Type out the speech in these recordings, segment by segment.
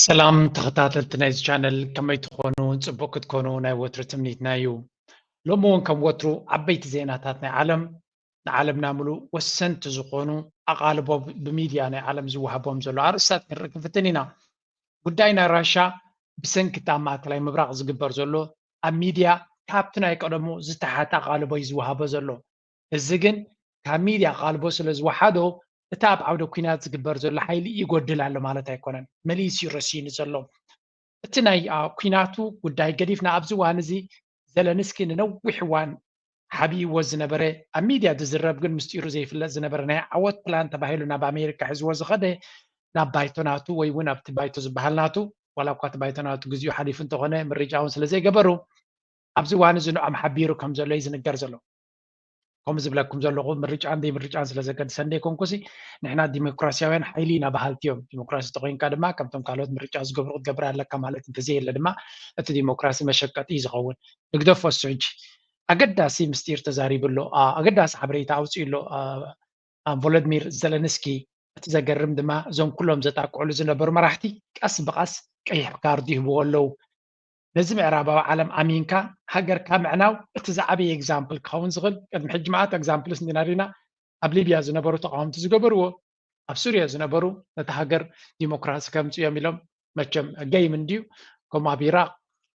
ሰላም ተኸታተልቲ ናይዚ ቻነል፣ ከመይ ትኾኑ? ጽቡቕ ክትኮኑ ናይ ወትሩ ትምኒትና እዩ። ሎሚ እውን ከም ወትሩ ዓበይቲ ዜናታት ናይ ዓለም፣ ንዓለምና ምሉእ ወሰንቲ ዝኾኑ ኣቓልቦ ብሚድያ ናይ ዓለም ዝወሃቦም ዘሎ ኣርእስታት ክንርኢ ክንፍትን ኢና። ጉዳይ ናይ ራሻ ብሰንኪ እቲ ኣብ ማእከላይ ምብራቕ ዝግበር ዘሎ ኣብ ሚድያ ካብቲ ናይ ቀደሙ ዝተሓተ ኣቓልቦ እዩ ዝወሃቦ ዘሎ። እዚ ግን ካብ ሚድያ ኣቓልቦ ስለ ዝወሓዶ እቲ ኣብ ዓውደ ኲናት ዝግበር ዘሎ ሓይሊ ይጎድል ኣሎ ማለት ኣይኮነን። መሊሱ እዩ ረሲኑ ዘሎ። እቲ ናይ አ፣ ኲናቱ ጉዳይ ገዲፍና ኣብዚ እዋን እዚ ዘለንስኪ ንነዊሕ እዋን ሓቢእዎ ዝነበረ ኣብ ሚድያ ዝዝረብ ግን ምስጢሩ ዘይፍለጥ ዝነበረ ናይ ዓወት ፕላን ተባሂሉ ናብ ኣሜሪካ ሒዝዎ ዝኸደ ናብ ባይቶ ናቱ ወይ እውን ኣብቲ ባይቶ ዝበሃል ናቱ ዋላ እኳ እቲ ባይቶ ናቱ ግዜኡ ሓሊፉ እንተኾነ ምርጫ እውን ስለ ዘይገበሩ ኣብዚ እዋን እዚ ንዖም ሓቢሩ ከም ዘሎ እዩ ዝንገር ዘሎ። ከምኡ ዝብለኩም ዘለኹ ምርጫን ዘይምርጫን ስለ ዘገድሰኒ ዘይኮንኩሲ ንሕና ዲሞክራሲያውያን ሓይሊ ኢና በሃልቲ እዮም። ዲሞክራሲ ተኮይንካ ድማ ከምቶም ካልኦት ምርጫ ዝገብሩ ክትገብር ኣለካ ማለት እንተዘየለ ድማ እቲ ዲሞክራሲ መሸቀጢ እዩ ዝኸውን። ንግደፎ እሱ ሕጂ ኣገዳሲ ምስጢር ተዛሪቡ ኣሎ። ኣ፣ ኣገዳሲ ሓበሬታ ኣውፅኡ ኣሎ። ኣ፣ ኣ፣ ቮሎድሚር ዘለንስኪ እቲ ዘገርም ድማ እዞም ኩሎም ዘጣቅዕሉ ዝነበሩ መራሕቲ ቀስ ብቐስ ቀይሕ ካርድ ይህብዎ ኣለዉ። ነዚ ምዕራባዊ ዓለም ኣሚንካ ሃገርካ ምዕናው እቲ ዝዓበየ ኤግዛምፕል ክኸውን ዝኽእል ቅድሚ ሕጂ መዓት ኤግዛምፕልስ እንዲና ሪና ኣብ ሊብያ ዝነበሩ ተቃወምቲ ዝገበርዎ ኣብ ሱርያ ዝነበሩ ነቲ ሃገር ዲሞክራሲ ከምፅኡ እዮም ኢሎም መቸም ገይም እንድዩ ከምኡ ኣብ ኢራቅ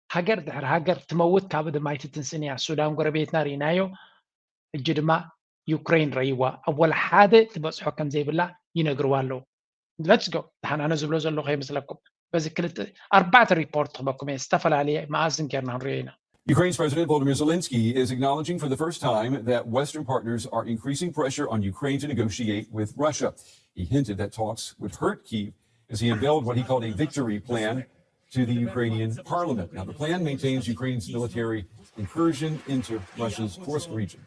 ሃገር ድሕሪ ሃገር ትመውት ካብ ድማ ኣይትትንስን እያ ሱዳን ጎረቤትና ርኢናዮ ሕጂ ድማ ዩክሬን ረይዋ ኣብ ወላ ሓደ ትበፅሖ ከም ዘይብላ ይነግርዋ ኣለዉ let's go ደሓን ኣነ ዝብሎ ዘለኹ ይመስለኩም በዚ ክልተ ኣርባዕተ ሪፖርት ክበኩም እየ ዝተፈላለየ መኣዝን ጌርና ክንሪኦ ኢና Ukraine's President Volodymyr Zelensky is acknowledging for the first time that Western partners are increasing pressure on Ukraine to negotiate with Russia. He hinted that talks would hurt Kyiv as he unveiled what he called a victory plan to the Ukrainian parliament. Now, the plan maintains Ukraine's military incursion into Russia's Kursk region.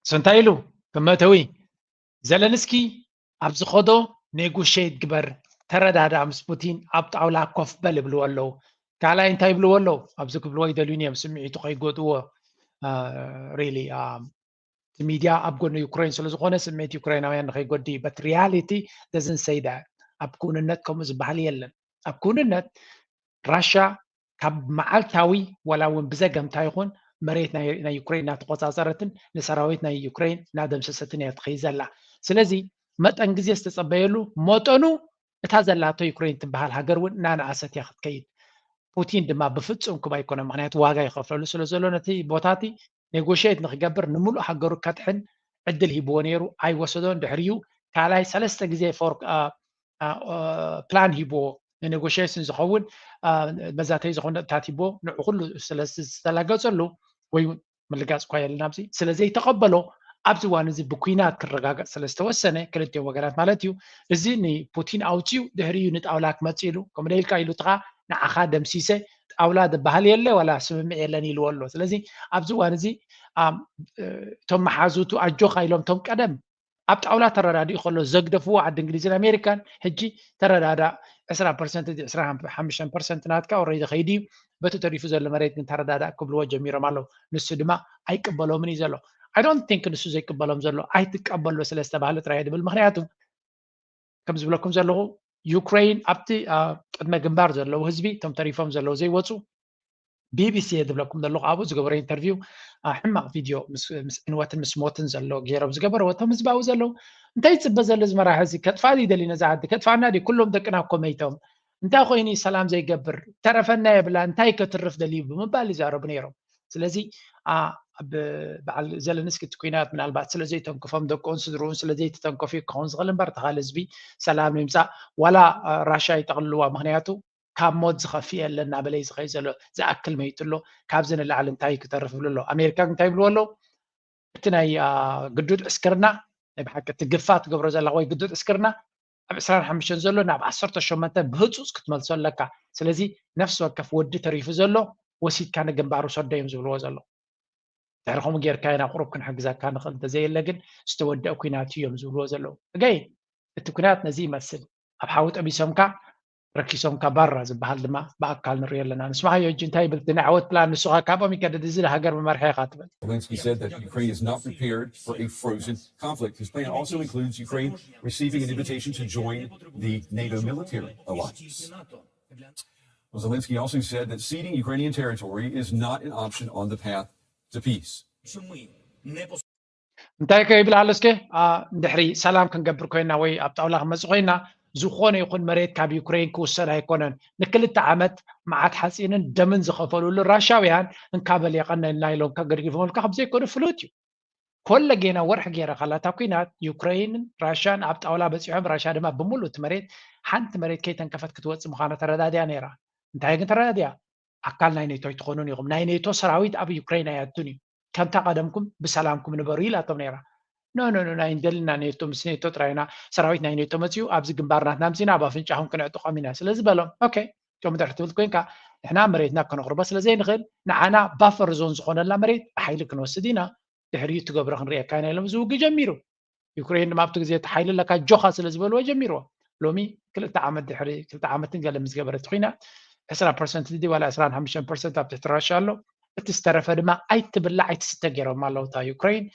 እንታይ ኢሉ ብመእተዊ ዘለንስኪ ኣብ ዝኸዶ ኔጎሽት ግበር ተረዳዳ ምስ ፑቲን ኣብ ጣውላ ኮፍ በል ይብልዎ ኣለዉ ካልኣይ እንታይ ይብልዎ ኣለዉ ኣብዚ ክብልዎ ይደልዩን እዮም ስምዒቱ ከይጎድዎ ሪሊ እቲ ሚድያ ኣብ ጎኒ ዩክሬን ስለ ዝኾነ ስምዒት ዩክሬናውያን ንኸይጎዲ but reality doesn't say that ኣብ ክውንነት ከምኡ ዝበሃል የለን ኣብ ክውንነት ራሻ ካብ መዓልታዊ ዋላ እውን ብዘገምታ ይኹን መሬት ናይ ዩክሬን እናተቆፃፀረትን ንሰራዊት ናይ ዩክሬን እናደምሰሰትን እያ ትኸይድ ዘላ ስለዚ መጠን ግዜ ዝተፀበየሉ መጠኑ እታ ዘላቶ ዩክሬን ትበሃል ሃገር እውን እናነኣሰት እያ ክትከይድ ፑቲን ድማ ብፍፁም ክባ ኣይኮነ ምክንያቱ ዋጋ ይኸፍለሉ ስለ ዘሎ ነቲ ቦታቲ ኔጎሽት ንክገብር ንምሉእ ሃገሩ ከጥሕን ዕድል ሂብዎ ነይሩ ኣይወሰዶን ድሕሪኡ ካልኣይ ሰለስተ ግዜ ፎር ፕላን ሂብዎ ንኔጎሽሽን ዝኸውን መዛተይ ዝኸውን ነጥብታት ሂብዎ ንዑ ኩሉ ስለዝተላገፀሉ ወይ ምልጋፅ እኳ የለን ኣብዚ ስለ ዘይተቐበሎ ኣብዚ እዋን እዚ ብኩናት ክረጋገፅ ስለ ዝተወሰነ ክልቲኦም ወገናት ማለት እዩ እዚ ንፑቲን ኣውፅኡ ድሕሪኡ ንጣውላ ክመፅእ ኢሉ ከምኡ ኢልካ ኢሉ ትኻ ንዓኻ ደምሲሰ ጣውላ ዝበሃል የለ ዋላ ስምምዕ የለን ኢልዎ ኣሎ ስለዚ ኣብዚ እዋን እዚ እቶም መሓዙቱ ኣጆኻ ኢሎም እቶም ቀደም ኣብ ጣውላ ተረዳዲኡ ከሎ ዘግደፍዎ ዓዲ እንግሊዝን ኣሜሪካን ሕጂ ተረዳዳ ዕስራ ፐርሰንት እቲ ዕስራ ሓሙሽተ ፐርሰንት ናትካ ኦረዲ ከይዲ እዩ በቲ ተሪፉ ዘሎ መሬት ግን ተረዳዳ ክብልዎ ጀሚሮም ኣለዉ ንሱ ድማ ኣይቅበሎምን እዩ ዘሎ I don't think ንሱ ዘይቅበሎም ዘሎ ኣይትቀበሎ ስለ ዝተባህለ ጥራይ ድብል ምክንያቱ ከም ዝብለኩም ዘለኹ ዩክሬን ኣብቲ ቅድመ ግንባር ዘለዉ ህዝቢ እቶም ተሪፎም ዘለዉ ዘይወፁ ቢቢሲ እየ ዝብለኩም ዘለኹ ኣብኡ ዝገበሮ ኢንተርቪው ሕማቕ ቪድዮ ምስ ዕንወትን ምስ ሞትን ዘሎ ገይሮም ዝገበርዎ እቶም ህዝባዊ ዘለዉ እንታይ ይፅበ ዘሎ ዝመራሒ እዚ ከጥፋእ ይደሊ ነዛ ዓዲ ከጥፋና ድዩ ኩሎም ደቅና እኮ መይቶም እንታይ ኮይኑ ሰላም ዘይገብር ተረፈና የብላ እንታይ ከትርፍ ደልዩ ብምባል ይዛረቡ ነይሮም ስለዚ በዓል ዘለንስኪ እቲ ኩናት ምናልባት ስለ ዘይተንክፎም ደቅኡን ስድርኡን ስለ ዘይተተንከፉ ክኸውን ዝኽእል እምበር ተኻል ህዝቢ ሰላም ንምፃእ ዋላ ራሻ ይጠቕልልዋ ምክንያቱ ካብ ሞት ዝኸፍእ የለን እናበለ እዩ ዝኸይድ ዘሎ ዝኣክል መይቱ ኣሎ ካብዚ ንላዕሊ እንታይ ክተርፍ ይብሉ ኣሎ ኣሜሪካ እንታይ ይብልዎ ኣለዉ እቲ ናይ ግዱድ ዕስክርና ናይ ብሓቂ እቲ ግፋ ትገብሮ ዘለካ ወይ ግዱድ ዕስክርና ኣብ ዕስራን ሓሙሽተን ዘሎ ናብ ዓሰርተ ሸሞንተ ብህፁፅ ክትመልሶ ኣለካ ስለዚ ነፍሲ ወከፍ ወዲ ተሪፉ ዘሎ ወሲድካ ንግንባሩ ሰዶ እዮም ዝብልዎ ዘሎ ድሕሪ ከምኡ ጌርካ ኢና ቁሩብ ክንሕግዘካ ንኽእል እንተዘየለ ግን ዝተወደአ ኩናት እዮም ዝብልዎ ዘለዉ እገይ እቲ ኩናት ነዚ ይመስል ኣብ ሓዊ ጠቢሶምካ ረኪሶም ካብ ባራ ዝበሃል ድማ ብኣካል ንሪኦ ኣለና። ንስማዓዮ ሕጂ እንታይ ይብል እቲ ናይ ዓወት ፕላን? ንስኻ ካብኦም ይቀደድ፣ እዚ ሃገር መመርሒ ኢኻ ትብል። Zelensky said that Ukraine is not prepared for a frozen conflict. His plan also includes Ukraine receiving an invitation to join the NATO military alliance. Zelensky also said that ceding Ukrainian territory is not an option on the path to peace. እንታይ ከ ይብል ኣሎ እስከ? ድሕሪ ሰላም ክንገብር ኮይና ወይ ኣብ ጣውላ ክንመፅእ ኮይና ዝኾነ ይኹን መሬት ካብ ዩክሬን ክውሰድ ኣይኮነን። ንክልተ ዓመት መዓት ሓፂንን ደምን ዝኸፈሉሉ ራሻውያን እንካበል የቐነልና ኢሎም ከገድግፎምልካ ከም ዘይኮነ ፍሉጥ እዩ። ኮለ ጌና ወርሒ ገይረ ካላታ ኩናት ዩክሬንን ራሻን ኣብ ጣውላ በፂሖም፣ ራሻ ድማ ብምሉእ እቲ መሬት ሓንቲ መሬት ከይተንከፈት ክትወፅእ ምዃና ተረዳድያ ነይራ። እንታይ ግን ተረዳድያ? ኣካል ናይ ኔቶ ኣይትኾኑን ኢኹም። ናይ ኔቶ ሰራዊት ኣብ ዩክሬን ኣይኣቱን እዩ። ከምታ ቀደምኩም ብሰላምኩም ንበሩ ኢላቶም ነይራ። ኖ ኖ ኖ ናይ እንደልና ኔቶ ምስ ኔቶ ጥራይና ሰራዊት ናይ ኔቶ መፅዩ ኣብዚ ግንባር ናትና ምፅና ኣብ ኣፍንጫኹም ክንዕጥቆም ኢና ስለዚ በሎም። ኦኬ ከምኡ ድሕር ትብል ኮይንካ ንሕና መሬትና ከነቕርቦ ስለዘይንኽእል ንዓና ባፈር ዞን ዝኾነላ መሬት ብሓይሊ ክንወስድ ኢና። ድሕሪኡ ትገብሮ ክንሪኤካ ኢና ኢሎም እዚ ውግእ ጀሚሩ። ዩክሬን ድማ ኣብቲ ግዜ እቲ ሓይሊ ኣለካ ጆኻ ስለ ዝበልዎ ጀሚርዎ። ሎሚ ክልተ ዓመት ድሕሪ ክልተ ዓመትን ገለ ምስ ገበረት ኮይና ዕስራ ፐርሰንት ድዲ ዋላ ዕስራን ሓሙሽተን ፐርሰንት ኣብ ትሕቲ ራሻ ኣሎ። እቲ ዝተረፈ ድማ ኣይትብላዕ ኣይትስተ ገይሮም ኣለዉ እታ ዩክሬን።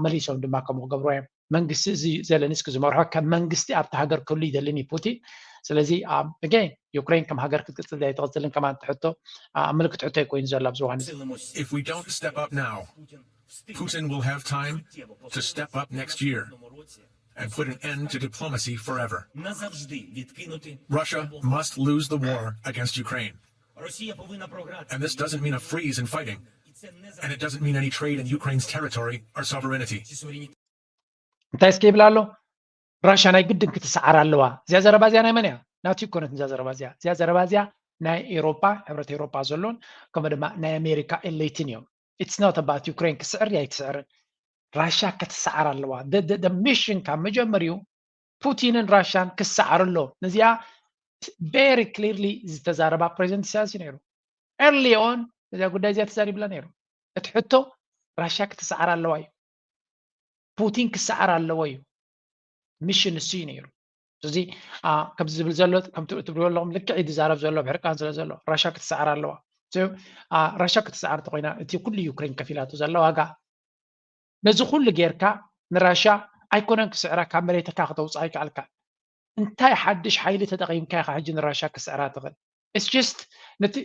መሊሶም ድማ ከምኡ ክገብርዎ እዮም። መንግስቲ እዚ ዘለንስኪ ዝመርሖ ከም መንግስቲ ኣብቲ ሃገር ክህሉ ይደልን እዩ ፑቲን። ስለዚ ዩክሬን ከም ሃገር ክትቅፅል ኣይትቕፅልን ከማን ትሕቶ ምልክት ሕቶ ኮይኑ ዘሎ ኣብዚ ዋን። If we don't step up now, Putin will have time to step up next year and put an end to diplomacy forever. Russia must lose the war against Ukraine. And this doesn't mean a freeze in fighting. And it doesn't mean any trade in Ukraine's territory or sovereignty. እንታይ እስከ ይብል ኣሎ? ራሻ ናይ ግድን ክትሰዓር ኣለዋ። እዚኣ ዘረባ እዚኣ ናይ መን እያ? ናቱ ይኮነት እዛ ዘረባ እዚኣ። እዚኣ ዘረባ እዚኣ ናይ ኤሮፓ፣ ሕብረት ኤሮፓ ዘሎን ከምኡ ድማ ናይ ኣሜሪካ ኤሌትን እዮም። It's not about ዩክሬን ክስዕር ኣይትስዕርን። ራሻ ክትሰዓር ኣለዋ። ሚሽን ካብ መጀመሪኡ ፑቲንን ራሻን ክሰዓር ኣሎ። ነዚኣ very clearly ዝተዛረባ ፕሬዚደንት ኢሳያስ እዩ ነይሩ። ኤርሊ ኦን እዛ ጉዳይ እዚኣ ተዛሪብላ ነይሩ። እቲ ሕቶ ራሻ ክትሰዓር ኣለዋ እዩ። ፑቲን ክሰዓር ኣለዎ እዩ። ሚሽን ንሱ እዩ ነይሩ። እዚ ከምዚ ዝብል ዘሎ ከምቲ ትብልዎ ኣለኹም ልክዕ እዩ ዝዛረብ ዘሎ ብሕርቃን ስለ ዘሎ ራሻ ክትሰዓር ኣለዋ። ራሻ ክትሰዓር እንተኮይና እቲ ኩሉ ዩክሬን ከፊላቶ ዘላ ዋጋ ነዚ ኩሉ ጌርካ ንራሻ ኣይኮነን ክስዕራ ካብ መሬትካ ከተውፅኣ ይከኣልካ። እንታይ ሓድሽ ሓይሊ ተጠቒምካ ኢኻ ሕጂ ንራሻ ክስዕራ ትኽእል? It's just ነቲ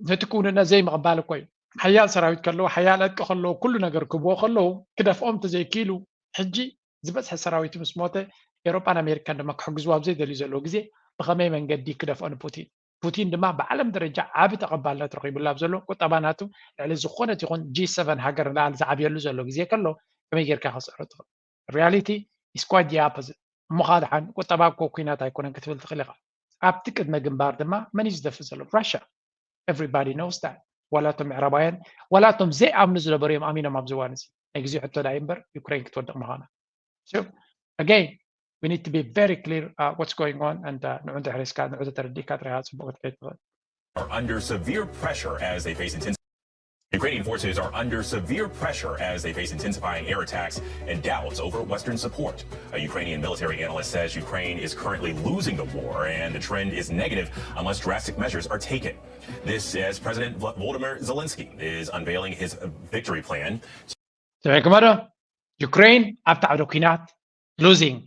ነቲ ክውንነት ዘይምቕባል እኮ እዩ። ሓያል ሰራዊት ከለዎ ሓያል ዕጥቂ ከለዎ ኩሉ ነገር ክብዎ ከለዉ ክደፍኦም እንተዘይክኢሉ ሕጂ ዝበዝሐ ሰራዊቱ ምስ ሞተ ኤሮጳን ኣሜሪካን ድማ ክሕግዝዎ ኣብ ዘይደልዩ ዘለዉ ግዜ ብኸመይ መንገዲ ክደፍኦ ንፑቲን? ፑቲን ድማ ብዓለም ደረጃ ዓቢ ተቐባልነት ረኺቡሉ ኣብ ዘሎ ቁጠባ ናቱ ልዕሊ ዝኾነት ይኹን ጂ ሰቨን ሃገር ንላዕሊ ዝዓብየሉ ዘሎ ግዜ ከሎ ከመይ ጌርካ ከስዕሮ ትኽእል? Reality is quite the opposite። እሞ ከዓ ደሓን ቁጠባ እኮ ኩናት ኣይኮነን ክትብል ትኽእል ኢኻ። ኣብቲ ቅድመ ግንባር ድማ መን እዩ ዝደፍእ ዘሎ? ራሽያ። Everybody knows that። ዋላ እቶም ምዕራባውያን ዋላ እቶም ዘይኣምኑ ዝነበሩ እዮም ኣሚኖም ኣብዚ እዋን እዚ። ናይ ግዜ ሕቶ ዳይ እምበር ዩክሬን ክትወድቕ ምዃና። So again we need to be very clear what's going on and ንዑ እንድሕር ሒዝካ ንዑ ተተረዲእካ ጥራይ ኢኻ ጽቡቕ ክትከይድ ትኽእል። Are under severe pressure as they face intense Ukrainian forces are under severe pressure as they face intensifying air attacks and doubts over Western support. A Ukrainian military analyst says Ukraine is currently losing the war and the trend is negative unless drastic measures are taken. This as President Volodymyr Zelensky is unveiling his victory plan. ሰሚዕኩሞ ዶ? ዩክሬን ኣብቲ ዓውደ ኲናት losing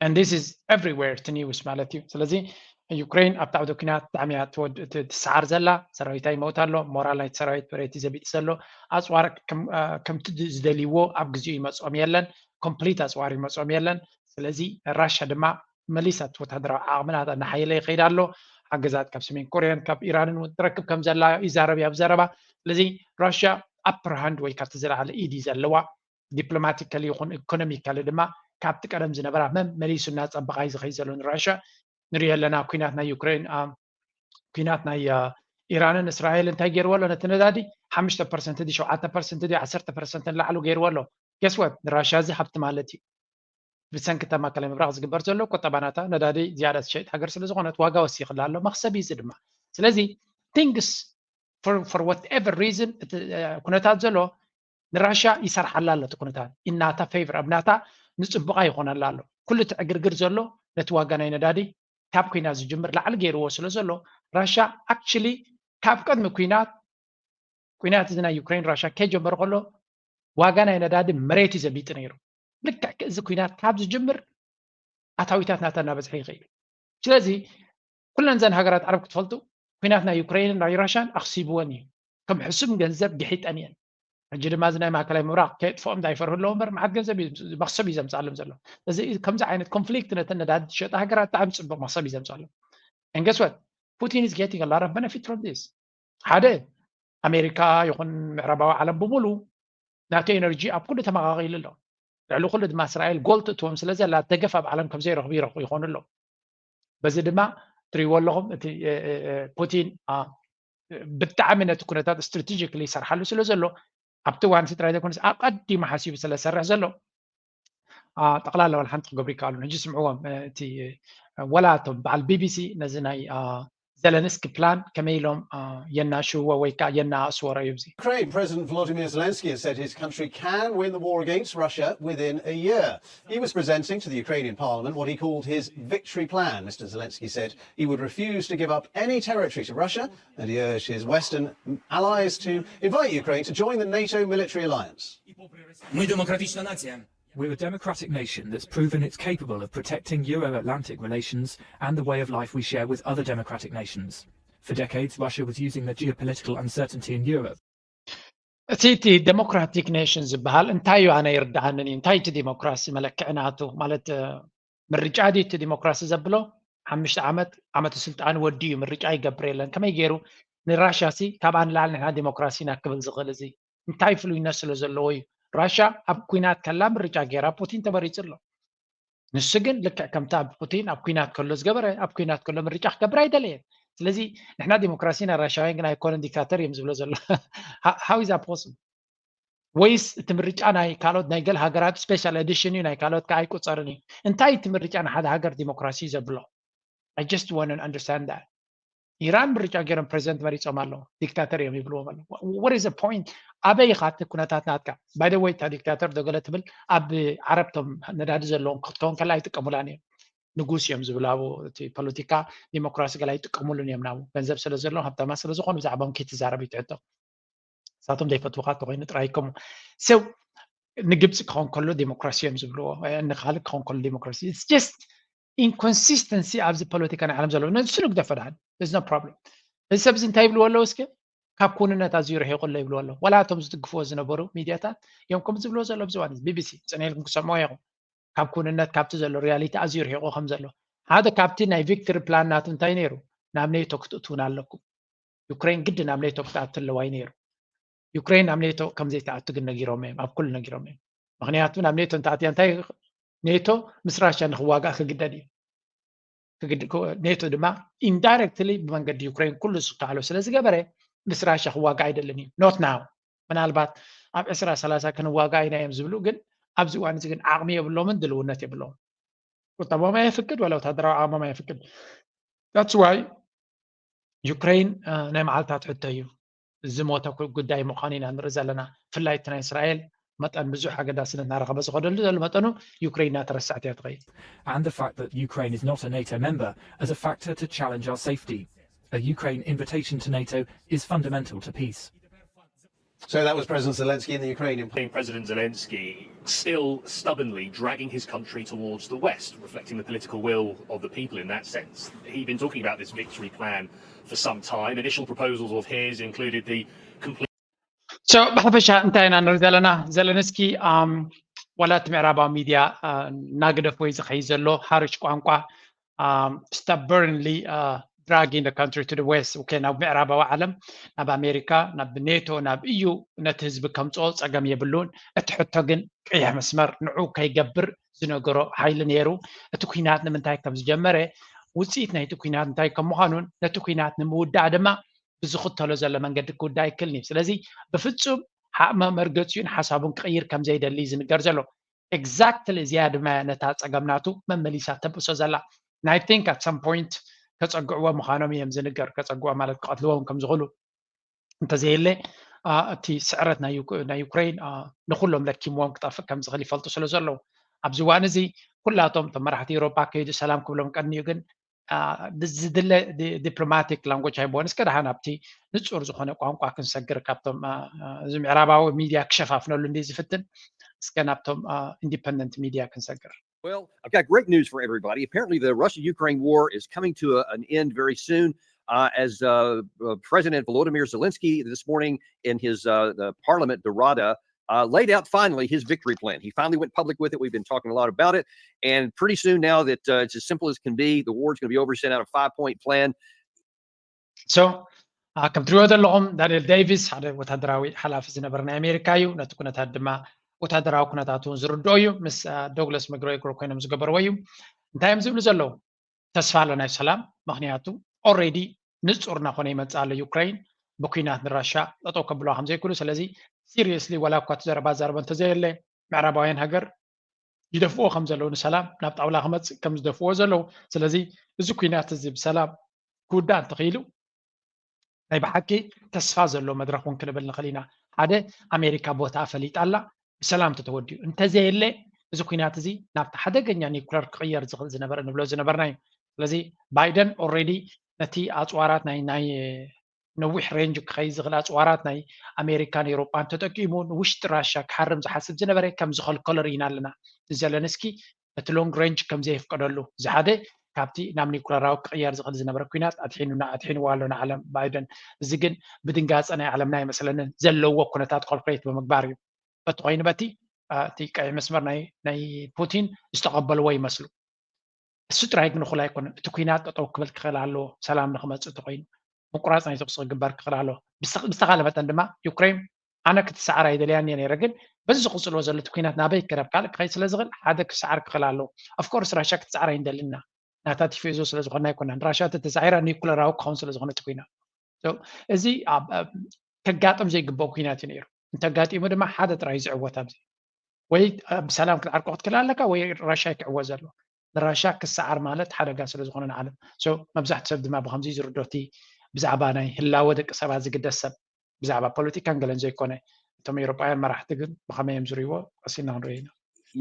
and this is everywhere እቲ news ማለት እዩ። ስለዚ ዩክሬን ኣብቲ ዓውደ ኲናት ብጣዕሚ እያ ትሰዓር ዘላ። ሰራዊታ ይመውት ኣሎ፣ ሞራል ናይቲ ሰራዊት ብሬቲ ዘቢጥ ዘሎ፣ ኣፅዋር ከምቲ ዝደልይዎ ኣብ ግዜኡ ይመፅኦም የለን፣ ኮምፕሊት ኣፅዋር ይመፅኦም የለን። ስለዚ ራሻ ድማ መሊሳ እቲ ወታደራዊ ዓቕሚ ናታ እናሓየለ ይኸይድ ኣሎ። ሓገዛት ካብ ሰሜን ኮርያን ካብ ኢራንን እውን ትረክብ ከም ዘላ ይዛረብ ኣብ ዘረባ። ስለዚ ራሽያ ኣፐር ሃንድ ወይ ካብቲ ዝለዓለ ኢድ እዩ ዘለዋ። ዲፕሎማቲካሊ ይኹን ኢኮኖሚካሊ ድማ ካብቲ ቀደም ዝነበራ መመሊሱ እናፀበቓ እዩ ዝኸይድ ዘሎ ንራሽያ። ንሪኦ ኣለና ኩናት ናይ ዩክሬን ኩናት ናይ ኢራንን እስራኤል እንታይ ገይርዎ ኣሎ? ነቲ ነዳዲ ሓሙሽተ ፐርሰንት ድዩ ሸውዓተ ፐርሰንት ድዩ ዓሰርተ ፐርሰንት ንላዕሉ ገይርዎ ኣሎ። ገስወት ንራሽያ እዚ ሃብቲ ማለት እዩ። ብሰንኪ እታ ማእከላይ ምብራቕ ዝግበር ዘሎ ቁጠባ ናታ ነዳዲ ዝያዳ ትሸይጥ ሃገር ስለ ዝኾነት ዋጋ ወሲኽላ ኣሎ። መኽሰብ እዩ እዚ ድማ። ስለዚ things for whatever reason እቲ ኩነታት ዘሎ ንራሽያ ይሰርሓላ ኣሎ። እቲ ኩነታት ኢናታ ፌቨር ኣብ ናታ ንፅቡቓ ይኾነላ ኣሎ። ኩሉ እቲ ዕግርግር ዘሎ ነቲ ዋጋ ናይ ነዳዲ ካብ ኩናት ዝጅምር ላዕሊ ገይርዎ ስለ ዘሎ ራሻ actually ካብ ቅድሚ ኩናት ኩናት እዚ ናይ ዩክሬን ራሻ ከይጀመረ ከሎ ዋጋ ናይ ነዳዲ መሬት እዩ ዘቢጡ ነይሩ። ልክዕ እዚ ኩናት ካብ ዝጅምር ኣታዊታት ናታ እናበዝሐ ይኸይድ። ስለዚ ኩለን ዘን ሃገራት ዓረብ ክትፈልጡ ኩናት ናይ ዩክሬንን ናይ ራሻን ኣኽሲብወን እዩ። ከም ሕሱም ገንዘብ ግሒጠን እየን። ሕጂ ድማ እዚ ናይ ማእከላይ ምብራቕ ከየጥፍኦም እንዳይፈርሁ ኣለዎ እምበር መዓት ገንዘብ እዩ መኽሰብ እዩ ዘምፅኣሎም ዘሎ። እዚ ከምዚ ዓይነት ኮንፍሊክት ነተን ነዳዲ ዝሸጣ ሃገራት ብጣዕሚ ፅቡቅ መኽሰብ እዩ ዘምፅኣሎም። And guess what? Putin is getting a lot of benefit from this. ሓደ ኣሜሪካ ይኹን ምዕራባዊ ዓለም ብምሉ ናቱ ኤነርጂ ኣብ ኩሉ ተመቃቂሉ ኣሎ። ልዕሊ ኩሉ ድማ እስራኤል ጎል ትእትዎም ስለ ዘላ ደገፍ ኣብ ዓለም ከም ዘይረኽቡ ይረኽቡ ይኾኑ ኣለዉ። በዚ ድማ ትሪእዎ ኣለኹም እቲ እ፣ እ፣ እ፣ ፑቲን አ፣ ብጣዕሚ ነቲ ኩነታት ስትራቴጂካሊ ይሰርሓሉ ስለ ዘሎ ኣብቲ እዋን እዚ ጥራይ ዘይኮነስ ኣቐዲሙ ሓሲቡ ስለ ዝሰርሕ ዘሎ አ፣ ጠቕላላ ዋላ ሓንቲ ክገብሩ ይከኣሉ። ሕጂ ስምዕዎም እ፣ እቲ እ፣ ወላ እቶም በዓል ቢቢሲ ነዚ ናይ አ፣ ዘለንስኪ ፕላን ከመይ ኢሎም አ፣ የናሽውዎ ወይ ከዓ የናኣእስዎ ረእዩ። እዚ Ukraine President Volodymyr Zelensky has said his country can win the war against Russia within a year. He was presenting to the Ukrainian parliament what he called his victory plan. Mr Zelensky said he would refuse to give up any territory to Russia, and he urged his Western allies to invite Ukraine to join the NATO military alliance. Мы демократична нація. We're a democratic nation that's proven it's capable of protecting Euro Atlantic relations and the way of life we share with other democratic nations. For decades, Russia was using the geopolitical uncertainty in Europe. እቲ እቲ ዴሞክራቲክ ኔሽን ዝበሃል እንታይ እዩ ኣነ ይርድኣንን እዩ እንታይ እቲ ዲሞክራሲ መለክዒ ናቱ ማለት ምርጫ ድዩ እቲ ዲሞክራሲ ዘብሎ ሓምሽተ ዓመት ዓመተ ስልጣን ወዲ እዩ ምርጫ ይገብር የለን ከመይ ገይሩ ንራሻ ሲ ካብኣ ንላዕሊ ንሕና ዲሞክራሲ ኢና ክብል ዝኽእል እዚ እንታይ ፍሉይነት ስለ ዘለዎ እዩ ራሻ ኣብ ኩናት ከላ ምርጫ ገይራ ፑቲን ተመሪፁ ኣሎ ንሱ ግን ልክዕ ከምቲ ኣብ ፑቲን ኣብ ኩናት ከሎ ዝገበረ ኣብ ኩናት ከሎ ምርጫ ክገብር ኣይደለየን ስለዚ ንሕና ዲሞክራሲ ናይ ራሻውያን ግን ኣይኮነን ዲክታተር እዮም ዝብሎ ዘሎ how is that possible ወይስ እቲ ምርጫ ናይ ካልኦት ናይ ገለ ሃገራት special edition እዩ ናይ ካልኦት ከዓ ኣይቁፀርን እዩ እንታይ እቲ ምርጫ ንሓደ ሃገር ዲሞክራሲ ዘብሎ I just want to understand that ኢራን ምርጫ ገይሮም ፕሬዚደንት መሪፆም ኣለዉ ዲክታተር እዮም ይብልዎም ኣለዉ what is the point ኣበይ ኢኻ እቲ ኩነታት ናትካ by the way እታ ዲክታተር ዶ ገለ ትብል ኣብ ዓረብቶም ነዳዲ ዘለዎም ክትከውን ከላ ኣይጥቀሙላን እዮም ንጉስ እዮም ዝብሉ ኣብኡ እቲ ፖለቲካ ዲሞክራሲ ገለ ኣይጥቀሙሉን እዮም ናብኡ ገንዘብ ስለ ዘለዎም ሃብታማት ስለ ዝኾኑ ብዛዕባኦም ከይትዛረብ እዩ ትሕቶ ንሳቶም ዘይፈትውኻ እንተኮይኑ ጥራይ ይከሙ ሰው ንግብፂ ክኸውን ከሎ ዲሞክራሲ እዮም ዝብልዎ ንካልእ ክኸውን ከሎ ዲሞክራሲ just inconsistency ኣብዚ ፖለቲካ ናይ ዓለም ዘሎ ንሱ ንግደፎ ድሓን no problem እዚ ሰብ እዚ እንታይ ይብልዎ ኣለዉ እስከ ካብ ኩንነት ኣዝዩ ርሒቁ ኣሎ ይብልዎ ኣለዉ ዋላ እቶም ዝድግፍዎ ዝነበሩ ሚድያታት እዮም ከም ዝብልዎ ዘሎ ኣብዚ ዋን ቢቢሲ ፅነ ኢልኩም ክሰምዖ ኢኹም ካብ ኩንነት ካብቲ ዘሎ ሪያሊቲ ኣዝዩ ርሒቁ ከም ዘሎ ሓደ ካብቲ ናይ ቪክትሪ ፕላን ናቱ እንታይ ነይሩ ናብ ኔቶ ክትእትውና ኣለኩም ዩክሬን ግዲ ናብ ኔቶ ክትኣቱ ኣለዋ እዩ ነይሩ ዩክሬን ናብ ኔቶ ከም ዘይትኣቱ ግን ነጊሮም እዮም ኣብ ኩሉ ነጊሮም እዮም ምክንያቱ ናብ ኔቶ እንተኣትያ እንታይ ኔቶ ምስ ራሽያ ንክዋጋእ ክግደድ እዩ ኔቶ ድማ indirectly ብመንገዲ ዩክሬን ኩሉ ዝከኣሎ ስለ ዝገበረ ምስ ራሽያ ክዋጋእ ኣይደልን እዩ not now ምናልባት ኣብ ዕስራ ሰላሳ ክንዋጋእ ኢና እዮም ዝብሉ ግን ኣብዚ እዋን እዚ ግን ዓቕሚ የብሎምን ድልውነት የብለውን ቁጠቦም ኣየፍቅድ ወላ ወታደራዊ ዓቕሞም ኣየፍቅድ that's why ዩክሬን ናይ መዓልታት ሕቶ እዩ ዝሞተ ጉዳይ ምዃኑ ኢና ንርኢ ዘለና ብፍላይ እቲ ናይ እስራኤል መጠን ብዙሕ ኣገዳስነት እናረኸበ ዝኸደሉ ዘሎ መጠኑ ዩክሬን እናተረሳዕት እያ ትኸይድ And the fact that Ukraine is not a NATO member as a factor to challenge our safety. A Ukraine invitation to NATO is fundamental to peace. So that was President Zelensky in the Ukrainian. President Zelensky still stubbornly dragging his country towards the West, reflecting the political will of the people in that sense. He'd been talking about this victory plan for some time. Initial proposals of his included the complete. So ብሓፈሻ እንታይ ኢና ንርኢ ዘለና ዘለንስኪ ዋላ እቲ ምዕራባዊ ሚድያ እናግደፍ ወይ ዝኸይ ዘሎ ሃርሽ ቋንቋ stubbornly dragging the country to the west okay ናብ ምዕራባዊ ዓለም ናብ ኣሜሪካ ናብ ኔቶ ናብ እዩ ነቲ ህዝቢ ከምፅኦ ፀገም የብሉን እቲ ሕቶ ግን ቀይሕ መስመር ንዑ ከይገብር ዝነገሮ ሓይሊ ነይሩ እቲ ኩናት ንምንታይ ከም ዝጀመረ ውፅኢት ናይቲ ኩናት እንታይ ከም ምዃኑን ነቲ ኩናት ንምውዳእ ድማ ብዝኽተሎ ዘሎ መንገዲ ክውዳእ ይክልኒ ስለዚ ብፍፁም ሓቕመ መርገፂኡን ሓሳቡን ክቕይር ከም ዘይደሊ ዝንገር ዘሎ exactly እዚኣ ድማ ነታ ፀገም ናቱ መመሊሳ ተብእሶ ዘላ ናይ think at some point ከፀግዕዎ ምዃኖም እዮም ዝንገር ከፀግዕዎ ማለት ክቐትልዎም ከም ዝኽእሉ እንተዘየለ እቲ ስዕረት ናይ ዩክሬን ንኩሎም ለኪምዎም ክጠፍእ ከም ዝኽእል ይፈልጡ ስለ ዘለዉ ኣብዚ እዋን እዚ ኩላቶም እቶም መራሕቲ ኤውሮጳ ከይዱ ሰላም ክብሎም ቀንዩ ግን ዝድለ diplomatic language ኣይቦን። እስከ ደሓን ኣብቲ ንጹር ዝኾነ ቋንቋ ክንሰግር፣ ካብቶም እዚ ምዕራባዊ ሚድያ ክሸፋፍነሉ እንዲ ዝፍትን፣ እስከ ናብቶም independent media ክንሰግር። Well, I've got great news for everybody. Apparently, the Russia Ukraine war is coming to a, an end very soon. Uh, as uh, uh, President Volodymyr Zelensky this morning in his uh, the parliament, the Rada, uh, laid out finally his victory plan. He finally went public with it. We've been talking a lot about it. And pretty soon now that uh, it's as simple as can be, the war's going to be over, sent out a five point plan. So ከም ትሪኦ ዘለኹም ዳንኤል ዴቪስ ሓደ ወታደራዊ ሓላፊ ዝነበረ ናይ ኣሜሪካ እዩ። ነቲ ኩነታት ድማ ወታደራዊ ኩነታት እውን ዝርድኦ እዩ። ምስ ዶግለስ መግሬጎር ኮይኖም ዝገበርዎ እዩ። እንታይ እዮም ዝብሉ ዘለዉ? ተስፋ ኣሎ ናይ ሰላም። ምክንያቱ already ንጹር እናኾነ ይመጽእ ኣሎ። ዩክሬን ብኩናት ንራሻ ጠጠው ከብልዋ ከም ዘይክእሉ። ስለዚ seriously ዋላ እኳ እቲ ዘረባ ዛረበ እንተዘየለ ምዕራባውያን ሃገር ይደፍዎ ከም ዘለዉ፣ ንሰላም ናብ ጣውላ ክመጽእ ከም ዝደፍዎ ዘለዉ። ስለዚ እዚ ኩናት እዚ ብሰላም ክውዳእ እንተኽኢሉ ናይ ብሓቂ ተስፋ ዘሎ መድረኽ እውን ክንብል ንኽእል ኢና። ሓደ ኣሜሪካ ቦታ ፈሊጣ ኣላ፣ ብሰላም ተተወዲኡ እንተዘየለ እዚ ኩናት እዚ ናብቲ ሓደገኛ ኒኩለር ክቕየር ዝኽእል ዝነበረ ንብሎ ዝነበርና እዩ። ስለዚ ባይደን already ነቲ ኣፅዋራት ናይ ናይ ነዊሕ ሬንጅ ክኸይ ዝኽእል ኣፅዋራት ናይ ኣሜሪካን ኤውሮጳን ተጠቂሙ ንውሽጢ ራሻ ክሓርም ዝሓስብ ዝነበረ ከም ዝኸልከሎ ርኢና ኣለና። ዘለንስኪ እቲ ሎንግ ሬንጅ ከም ዘየፍቀደሉ፣ እዚ ሓደ ካብቲ ናብ ኒኩለራዊ ክቕየር ዝኽእል ዝነበረ ኩናት ኣድሒኑና ኣድሒንዋ ኣሎ ንዓለም ባይደን። እዚ ግን ብድንጋፀ ናይ ዓለምና ኣይመስለንን፣ ዘለዎ ኩነታት ኮልኩሌት ብምግባር እዩ። በቲ ኮይኑ በቲ እቲ ቀይሕ መስመር ናይ ፑቲን ዝተቐበልዎ ይመስሉ። እሱ ጥራይ ግን እኹል ኣይኮነን። እቲ ኩናት ጠጠው ክብል ክኽእል ኣለዎ፣ ሰላም ንክመፅእ እንተኮይኑ ምቁራፅ ናይ ተኩሲ ክግበር ክኽእል ኣለዎ። ብዝተኻለ መጠን ድማ ዩክሬን ኣነ ክትሰዓር ኣይደልያን እየ ነይረ፣ ግን በዚ ዝቕፅልዎ ዘሎ እቲ ኩናት ናበይ ክረብ ካልእ ክኸይድ ስለ ዝኽእል ሓደ ክሰዓር ክኽእል ኣለዎ። ኦፍኮርስ ራሻ ክትሰዓር ኣይንደልን ኢና፣ ናታ ቲፌዞ ስለ ዝኾንና ኣይኮናን። ራሻ ተተሳዒራ ኒኩለራዊ ክኸውን ስለ ዝኾነ እቲ ኩናት እዚ ከጋጥም ዘይግበኦ ኩናት እዩ ነይሩ። እንተጋጢሙ ድማ ሓደ ጥራይ ዝዕወት ኣብዚ ወይ ብሰላም ክትዓርቆ ክትክእል ኣለካ ወይ ራሻ ክዕወ ዘሎ። ንራሻ ክሰዓር ማለት ሓደጋ ስለ ዝኾነ ንዓለም። መብዛሕትኡ ሰብ ድማ ብከምዚ ዝርዶ እቲ ብዛዕባ ናይ ህላወ ደቂ ሰባት ዝግደስ ሰብ ብዛዕባ ፖለቲካን ገለን ዘይኮነ። እቶም ኤውሮጳውያን መራሕቲ ግን ብኸመይ እዮም ዝርእይዎ ቀሲና ክንርኢ ኢና።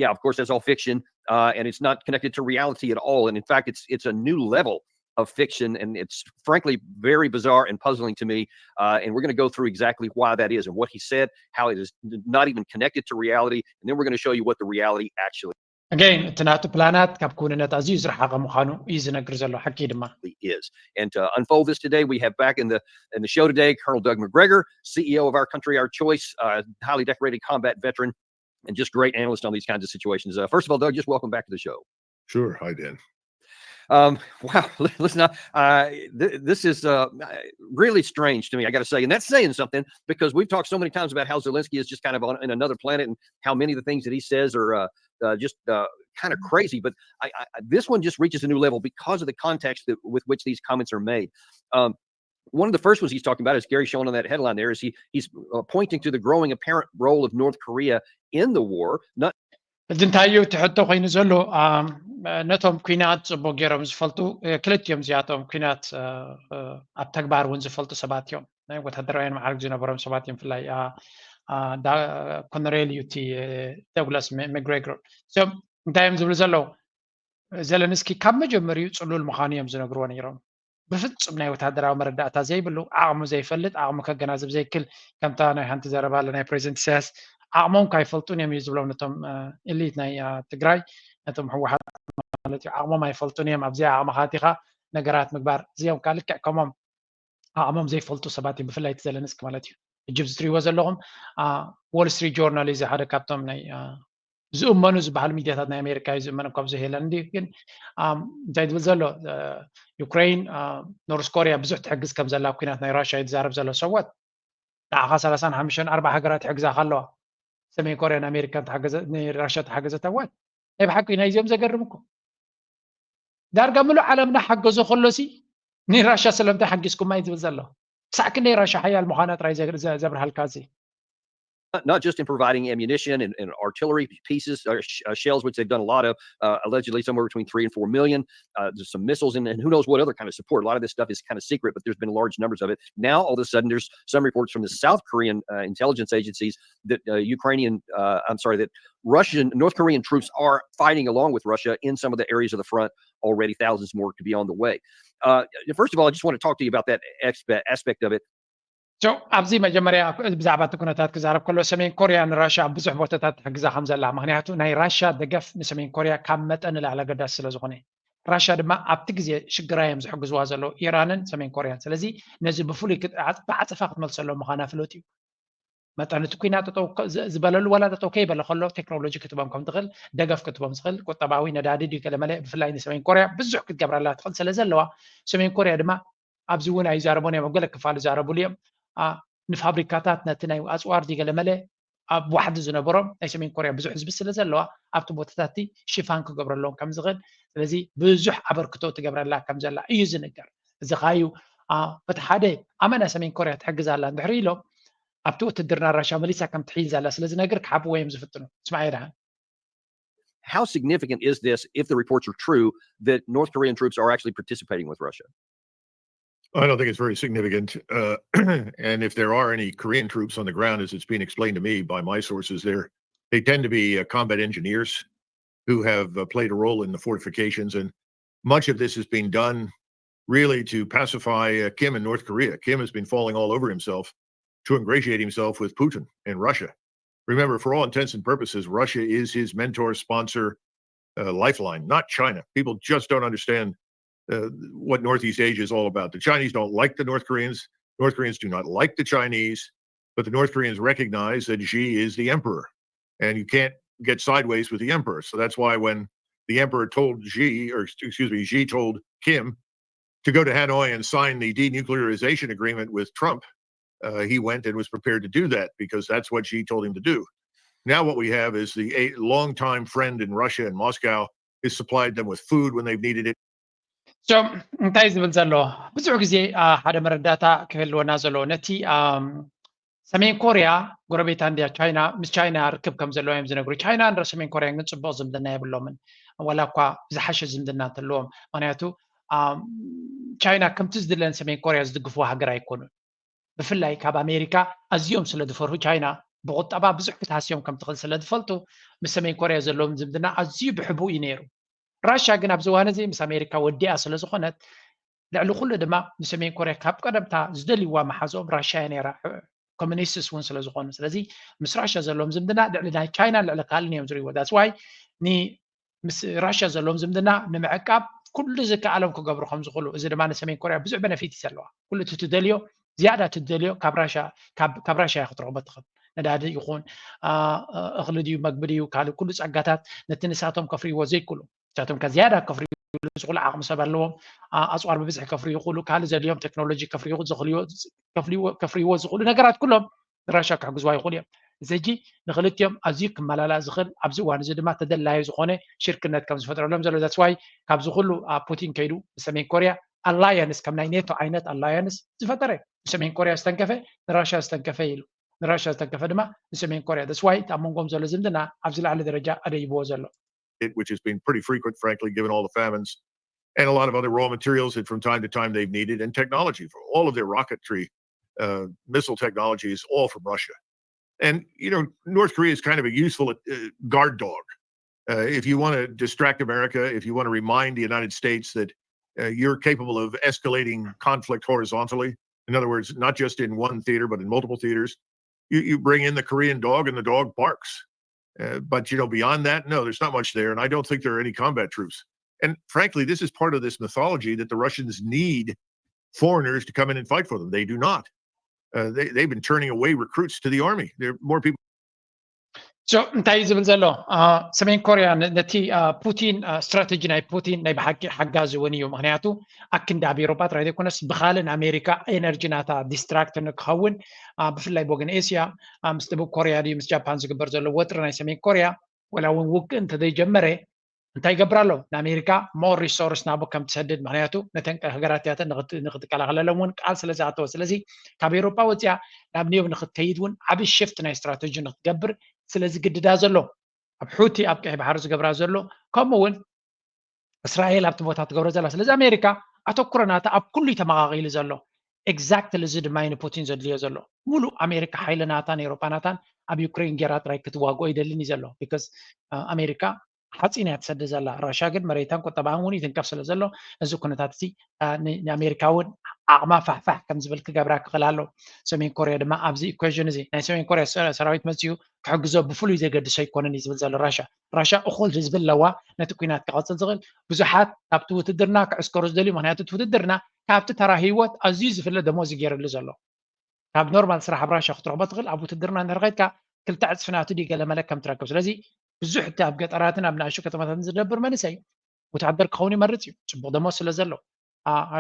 Yeah, of course, that's all fiction, uh, and it's not connected to reality at all. And in fact, it's it's a new level of fiction, and it's frankly very bizarre and puzzling to me. Uh, and we're going to go through exactly why that is and what he said, how it is not even connected to reality, and then we're going to show you what the reality actually. Again, እቲ ናቱ ፕላናት ካብ ክውንነት ኣዝዩ ዝረሓቐ ምዃኑ እዩ ዝነግር ዘሎ። ሓቂ ድማ is. And to unfold this today, we have back in the in the show today Colonel Doug McGregor, C E O of Our Country, Our Choice, uh, highly decorated combat veteran, and just great analyst on these kinds of situations. Uh, first of all, Doug, just welcome back to the show. Sure. Hi, Dan. Um, wow, listen, uh, th- this is uh, really strange to me, I got to say. And that's saying something because we've talked so many times about how Zelensky is just kind of on in another planet and how many of the things that he says are uh, uh, just uh, kind of crazy. But I, I, this one just reaches a new level because of the context that, with which these comments are made. Um, one of the first ones he's talking about is Gary shown on that headline there is he he's uh, pointing to the growing apparent role of North Korea in the war. Not ሕጂ እንታይ እዩ እቲ ሕቶ ኮይኑ ዘሎ? ነቶም ኩናት ፅቡቅ ገይሮም ዝፈልጡ ክልቲኦም እዚኣቶም ኩናት ኣብ ተግባር እውን ዝፈልጡ ሰባት እዮም። ናይ ወታደራውያን መዓርግ ዝነበሮም ሰባት እዮም። ብፍላይ ኮነሬል እዩ እቲ ደግላስ መግሬግሮር። እንታይ እዮም ዝብሉ ዘለዉ? ዘለንስኪ ካብ መጀመሪኡ ፅሉል ምዃኑ እዮም ዝነግርዎ ነይሮም። ብፍፁም ናይ ወታደራዊ መረዳእታ ዘይብሉ፣ ዓቕሙ ዘይፈልጥ፣ ዓቕሙ ከገናዝብ ዘይክል፣ ከምታ ናይ ሓንቲ ዘረባ ኣለ ናይ ፕሬዚደንት ኢሳያስ ዓቕሞም ካይፈልጡን እዮም እዩ ዝብሎም ነቶም ኢሊት ናይ ትግራይ፣ ነቶም ህወሓት ማለት እዩ። ዓቕሞም ኣይፈልጡን እዮም፣ ኣብዚኣ ዓቕምኻ ኣቲኻ ነገራት ምግባር። እዚኦም ከዓ ልክዕ ከምኦም ዓቕሞም ዘይፈልጡ ሰባት እዮም፣ ብፍላይ እቲ ዘለንስኪ ማለት እዩ። ሕጂ እዚ ትሪእዎ ዘለኹም ዎል ስትሪት ጆርናል እዩ፣ ሓደ ካብቶም ናይ ዝእመኑ ዝበሃሉ ሚድያታት ናይ ኣሜሪካ እዩ ዝእመን እኳ ብዙሕ የለን እንዲ ግን እንታይ ዝብል ዘሎ ዩክሬን ኖርስ ኮሪያ ብዙሕ ትሕግዝ ከም ዘላ ኩናት ናይ ራሽያ እዩ ዝዛረብ ዘሎ ሰወት ንዓኻ ሰላሳን ሓሙሽተን ኣርባ ሃገራት ይሕግዛኻ ኣለዋ ሰሜን ኮሪያ ንኣሜሪካ ንራሽያ ተሓገዘት ኣዋት ናይ ብሓቂ ናይዚኦም ዘገርም እኮ ዳርጋ ምሉእ ዓለምና ሓገዞ ከሎሲ ንራሽያ ስለምንታይ ሓጊዝኩማ እዩ ዝብል ዘሎ ክሳዕ ክንደይ ራሽያ ሓያል ምዃና ጥራይ ዘብርሃልካ እዚ not, not just in providing ammunition and, and artillery pieces or sh- uh, shells, which they've done a lot of, uh, allegedly somewhere between three and four million. Uh, there's some missiles and, and who knows what other kind of support. A lot of this stuff is kind of secret, but there's been large numbers of it. Now, all of a sudden, there's some reports from the South Korean uh, intelligence agencies that uh, Ukrainian, uh, I'm sorry, that Russian, North Korean troops are fighting along with Russia in some of the areas of the front already. Thousands more could be on the way. Uh, first of all, I just want to talk to you about that expe- aspect of it. ሶ ኣብዚ መጀመርያ ብዛዕባ እቲ ኩነታት ክዛረብ ከሎ ሰሜን ኮርያ ንራሻ ኣብ ብዙሕ ቦታታት ትሕግዛ ከም ዘላ፣ ምክንያቱ ናይ ራሻ ደገፍ ንሰሜን ኮርያ ካብ መጠን ንላዕሊ ኣገዳሲ ስለ ዝኾነ፣ ራሻ ድማ ኣብቲ ግዜ ሽግራ እዮም ዝሕግዝዋ ዘለዉ፣ ኢራንን ሰሜን ኮርያን። ስለዚ ነዚ ብፍሉይ ክት- ዓጽ- ብዓጸፋ ክትመልሰሎም ምዃና ፍሉጥ እዩ። መጠን እቲ ኩናት ጠጠው ከ- ዝ- ዝበለሉ ዋላ ጠጠው ከይበለ ከሎ ቴክኖሎጂ ክትቦም ከም ትኽእል፣ ደገፍ ክትቦም ዝኽእል፣ ቁጠባዊ፣ ነዳዲ ድዩ ገለመለ፣ ብፍላይ ንሰሜን ኮርያ ብዙሕ ክትገብረላ ትኽእል ስለ ዘለዋ፣ ሰሜን ኮርያ ድማ ኣብዚ እውን ኣይዛረቡን እዮም፣ ኣብ ገለ ክፋል ይዛረቡሉ እዮም። ኣ፣ ንፋብሪካታት ነቲ ናይ ኣፅዋር ድዩ ገለመለ ኣብ ዋሕዲ ዝነበሮም ናይ ሰሜን ኮርያ ብዙሕ ህዝቢ ስለ ዘለዋ ኣብቲ ቦታታት ሽፋን ክገብረሎም ከም ዝኽእል፣ ስለዚ ብዙሕ ኣበርክቶ ትገብረላ ከም ዘላ እዩ ዝንገር። እዚ ኻዩ ኣ፣ በቲ ሓደ ኣመና ሰሜን ኮርያ ትሕግዝ ኣላ እንድሕር ኢሎም ኣብቲ ውትድርና ራሻ መሊሳ ከም ትሕይል ዘላ ስለ ዝነግር ክሓብዎ እዮም ዝፍትኑ። ስማዕ ደሓን። How significant is this if the reports are true that North Korean troops are actually participating with Russia? I don't think it's very significant. Uh, and if there are any Korean troops on the ground, as it's been explained to me by my sources, they're, they tend to be uh, combat engineers who have uh, played a role in the fortifications. And much of this has been done really to pacify uh, Kim in North Korea. Kim has been falling all over himself to ingratiate himself with Putin and Russia. Remember, for all intents and purposes, Russia is his mentor, sponsor, uh, lifeline, not China. People just don't understand uh, what Northeast Asia is all about. The Chinese don't like the North Koreans. North Koreans do not like the Chinese, but the North Koreans recognize that Xi is the emperor, and you can't get sideways with the emperor. So that's why when the emperor told Xi, or excuse me, Xi told Kim to go to Hanoi and sign the denuclearization agreement with Trump, uh, he went and was prepared to do that because that's what Xi told him to do. Now what we have is the a longtime friend in Russia and Moscow has supplied them with food when they've needed it. So እንታይ ዝብል ዘሎ? ብዙሕ ግዜ ሓደ መረዳእታ ክህልወና ዘሎ ነቲ ሰሜን ኮርያ ጎረቤታ እንድያ ቻይና፣ ምስ ቻይና ርክብ ከም ዘለዎ እዮም ዝነግሩ። ቻይና ንረ ሰሜን ኮርያ ግን ፅቡቕ ዝምድና የብሎምን፣ ዋላ እኳ ዝሓሸ ዝምድና እንተለዎም። ምክንያቱ ቻይና ከምቲ ዝድለን ሰሜን ኮርያ ዝድግፍዋ ሃገር ኣይኮኑን። ብፍላይ ካብ ኣሜሪካ ኣዝዮም ስለ ዝፈርሁ ቻይና ብቁጠባ ብዙሕ ክትሃስዮም ከም ትኽእል ስለ ዝፈልጡ ምስ ሰሜን ኮርያ ዘለዎም ዝምድና ኣዝዩ ብሕቡእ እዩ ነይሩ። ራሻ ግን ኣብዚ እዋን እዚ ምስ ኣሜሪካ ወዲኣ ስለ ዝኾነት ልዕሊ ኩሉ ድማ ንሰሜን ኮርያ ካብ ቀደምታ ዝደልይዋ መሓዝኦም ራሻ እያ ነይራ፣ ኮሚኒስትስ እውን ስለ ዝኾኑ። ስለዚ ምስ ራሻ ዘለዎም ዝምድና ልዕሊ ናይ ቻይና ልዕሊ ካልእን እዮም ዝርእይዎ። ዳትስ ዋይ ምስ ራሻ ዘለዎም ዝምድና ንምዕቃብ ኩሉ ዝከኣሎም ክገብሩ ከም ዝኽእሉ፣ እዚ ድማ ንሰሜን ኮርያ ብዙሕ በነፊት እዩ ዘለዋ። ኩሉ እቲ ትደልዮ ዝያዳ እቲ ትደልዮ ካብ ራሻ ካብ ካብ ራሻ እያ ክትረኽቦ ትኽእል። ነዳዲ ይኹን እኽሊ ድዩ መግቢ ድዩ ካልእ ኩሉ ፀጋታት ነቲ ንሳቶም ከፍርይዎ ዘይክእሉ ንሳቶም ከ ዝያዳ ከፍርይሉ ዝኽእሉ ዓቕሚ ሰብ ኣለዎም። ኣፅዋር ብብዝሒ ከፍርዩ ይኽእሉ፣ ካልእ ዘድልዮም ቴክኖሎጂ ከፍርይዎ ዝኽእሉ ነገራት ኩሎም ንራሻ ክሕግዝዋ ይኽእሉ እዮም። እዚ ሕጂ ንክልቲኦም ኣዝዩ ክመላላእ ዝኽእል ኣብዚ እዋን እዚ ድማ ተደላዩ ዝኾነ ሽርክነት ከም ዝፈጥረሎም ዘሎ that's why ካብዚ ኩሉ ፑቲን ከይዱ ንሰሜን ኮርያ ኣላያንስ ከም ናይ ኔቶ ዓይነት ኣላያንስ ዝፈጠረ ንሰሜን ኮርያ ዝተንከፈ ንራሻ ዝተንከፈ ኢሉ ንራሻ ዝተንከፈ ድማ ንሰሜን ኮርያ that's why ኣብ መንጎም ዘሎ ዝምድና ኣብዚ ላዕሊ ደረጃ ኣደይብዎ ዘሎ which has been pretty frequent, frankly, given all the famines and a lot of other raw materials that from time to time they've needed and technology for all of their rocketry, uh, missile technology is all from Russia. And, you know, North Korea is kind of a useful uh, guard dog. Uh, if you want to distract America, if you want to remind the United States that uh, you're capable of escalating conflict horizontally, in other words, not just in one theater, but in multiple theaters, you, you bring in the Korean dog and the dog barks. Uh, but you know, beyond that, no, there's not much there, and I don't think there are any combat troops. And frankly, this is part of this mythology that the Russians need foreigners to come in and fight for them. They do not. Uh, they, they've been turning away recruits to the army. There are more people. So እንታይ እዩ ዝብል ዘሎ ሰሜን ኮርያ ነቲ ፑቲን ስትራተጂ ናይ ፑቲን ናይ ብሓቂ ሓጋዚ እውን እዩ። ምክንያቱ ኣክንዲ ኣብ ኤሮጳ ጥራይ ዘይኮነስ ብካልእ ንኣሜሪካ ኤነርጂ ናታ ዲስትራክት ንክኸውን ብፍላይ ብወገን ኤስያ ምስ ደቡብ ኮርያ ድዩ ምስ ጃፓን ዝግበር ዘሎ ወጥሪ ናይ ሰሜን ኮርያ ወላ እውን ውግእ እንተዘይጀመረ እንታይ ይገብር ኣሎ? ንኣሜሪካ more resource ናብኡ ከም ትሰድድ፣ ምክንያቱ ነተን ሃገራት እዚኣተን ንክትከላኸለሎም እውን ቃል ስለ ዝኣተወ። ስለዚ ካብ ኤውሮጳ ወፂኣ ናብ ኒዮብ ንክትከይድ እውን ዓብ ሽፍት ናይ ስትራተጂ ንክትገብር ስለ ዝግድዳ ዘሎ፣ ኣብ ሑቲ ኣብ ቀይሕ ባሕሪ ዝገብራ ዘሎ፣ ከምኡ እውን እስራኤል ኣብቲ ቦታ ትገብሮ ዘላ። ስለዚ ኣሜሪካ ኣተኩሮ ናታ ኣብ ኩሉ እዩ ተመቓቒሉ ዘሎ። ኤግዛክትሊ እዚ ድማ እዩ ንፑቲን ዘድልዮ ዘሎ። ሙሉእ ኣሜሪካ ሓይሊ ናታን ኤውሮጳ ናታን ኣብ ዩክሬን ጌራ ጥራይ ክትዋግኦ ይደልን እዩ ዘሎ። ቢካዝ ኣሜሪካ ሓፂን እያ ትሰድድ ዘላ። ራሻ ግን መሬታን ቁጠባን እውን ይትንከፍ ስለ ዘሎ፣ እዚ ኩነታት እዚ ንኣሜሪካ እውን ዓቕማ ፋሕፋሕ ከም ዝብል ክገብራ ክኽእል ኣሎ። ሰሜን ኮርያ ድማ ኣብዚ ኢኩዌዥን እዚ፣ ናይ ሰሜን ኮርያ ሰራዊት መፅኡ ክሕግዞ ብፍሉይ ዘገድሶ ኣይኮነን እዩ ዝብል ዘሎ ራሻ። ራሻ እኹል ህዝቢ ኣለዋ፣ ነቲ ኩናት ክቐፅል ዝኽእል። ብዙሓት ካብቲ ውትድርና ክዕስከሩ ዝደልዩ፣ ምክንያቱ እቲ ውትድርና ካብቲ ተራ ህይወት ኣዝዩ ዝፍለ ደሞዝ ይገይርሉ ዘሎ። ካብ ኖርማል ስራሕ ኣብ ራሻ ክትረኽቦ ትኽእል፣ ኣብ ውትድርና እንድሕር ከይድካ ክልተ ዕፅፊ ናቱ ድዩ ገለ መለ ከም ትረክብ። ስለዚ ብዙሕ እቲ ኣብ ገጠራትን ኣብ ንኣሽቱ ከተማታትን ዝነብር መንእሰይ ወታደር ክኸውን ይመርፅ እዩ፣ ፅቡቕ ደሞዝ ስለ ዘሎ።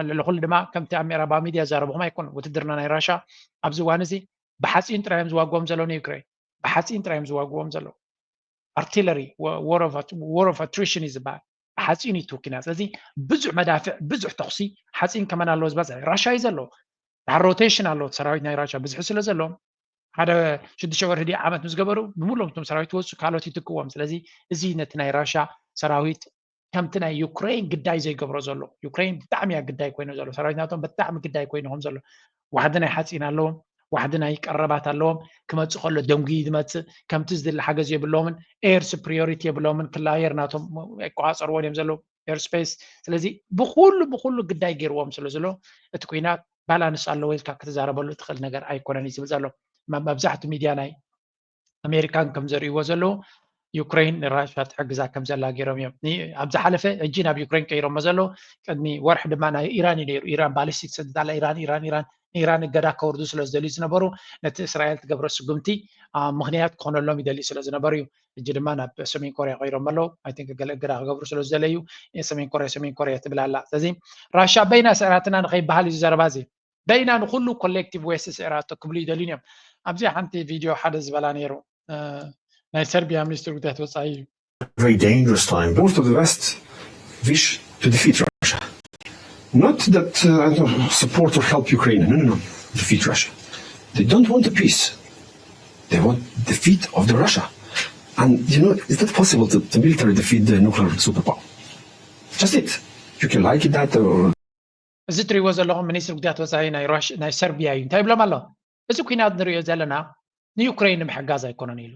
ልዕሊ ኩሉ ድማ ከምቲ ኣብ ምዕራባዊ ሚድያ ዝዛረብኹም ኣይኮኑ፣ ውትድርና ናይ ራሻ ኣብዚ እዋን እዚ ብሓፂን ጥራይ እዮም ዝዋግዎም ዘለዉ ንዩክሬን፣ ብሓፂን ጥራይ እዮም ዝዋግዎም ዘለዉ። ኣርቲለሪ፣ war of attrition እዩ ዝበሃል። ሓፂን እዩ ትውኪና። ስለዚ ብዙሕ መዳፍዕ፣ ብዙሕ ተኹሲ ሓፂን ከመን ኣለዎ ዝበዝሕ ራሻ እዩ ዘለዎ። ድሓር ሮቴሽን ኣለዎ ሰራዊት ናይ ራሻ ብዝሒ ስለ ዘለዎም ሓደ ሽዱሽተ ወርሒ ድዩ ዓመት ምስ ገበሩ ብምሎም እቶም ሰራዊት ወፁ ካልኦት ይትክዎም። ስለዚ እዚ ነቲ ናይ ራሻ ሰራዊት ከምቲ ናይ ዩክሬን ግዳይ ዘይገብሮ ዘሎ። ዩክሬን ብጣዕሚ እያ ግዳይ ኮይኖ ዘሎ፣ ሰራዊት ናቶም ብጣዕሚ ግዳይ ኮይንዎም ዘሎ። ዋሕዲ ናይ ሓፂን ኣለዎም፣ ዋሕዲ ናይ ቀረባት ኣለዎም። ክመፅእ ከሎ ደንጉዩ ዝመፅእ፣ ከምቲ ዝድለ ሓገዝ የብሎምን። ኤር ስፕሪዮሪቲ የብሎምን፣ ክላየር ናቶም ኣይቆፃፀርዎን እዮም ዘለዉ ኤርስፔስ። ስለዚ ብኩሉ ብኩሉ ግዳይ ገይርዎም ስለ ዘሎ እቲ ኩናት ባላንስ ኣለዎ ኢልካ ክትዛረበሉ ትኽእል ነገር ኣይኮነን እዩ ዝብል ዘሎ። መብዛሕትኡ ሚድያ ናይ ኣሜሪካን ከም ዘርእይዎ ዘለዉ ዩክሬን ንራሻ ትሕግዛ ከም ዘላ ገይሮም እዮም። ኣብ ዝሓለፈ ሕጂ ናብ ዩክሬን ቀይሮሞ ዘለዉ። ቅድሚ ወርሒ ድማ ናይ ኢራን እዩ ነይሩ። ኢራን ባሊስቲክ ሰድዳላ ኢራን ኢራን ኢራን ንኢራን እገዳ ከወርዱ ስለ ዝደልዩ ዝነበሩ ነቲ እስራኤል ትገብሮ ስጉምቲ ምክንያት ክኾነሎም ይደልዩ ስለ ዝነበሩ እዩ። ሕጂ ድማ ናብ ሰሜን ኮርያ ቀይሮም ኣለዉ። ኣይ ቲንክ ገለ እገዳ ክገብሩ ስለ ዝደለዩ ሰሜን ኮርያ ሰሜን ኮርያ ትብል ኣላ። ስለዚ ራሻ በይና ስዕራትና ንኸይበሃል እዩ ዘረባ እዚ። በይና ንኩሉ ኮሌክቲቭ ዌስት ስዕራቶ ክብሉ ይደልዩን እዮም። ኣብዚኣ ሓንቲ ቪድዮ ሓደ ዝበላ ነይሩ ናይ ሰርቢያ ሚኒስትር ጉዳያት ወፃኢ እዩ። Very dangerous time. Most of the West wish to defeat Russia. Not that uh, support or help Ukraine. No, no, no. Defeat Russia. They don't want a peace. They want defeat of the Russia. And you know, is that possible to, to military defeat the nuclear superpower? Just it. You can like it that or እዚ ትሪእዎ ዘለኹም ሚኒስትሪ ጉዳያት ወፃኢ ናይ ሰርቢያ እዩ። እንታይ ይብሎም ኣሎ? እዚ ኩናት ንሪኦ ዘለና ንዩክሬን ንምሕጋዝ ኣይኮነን ኢሉ።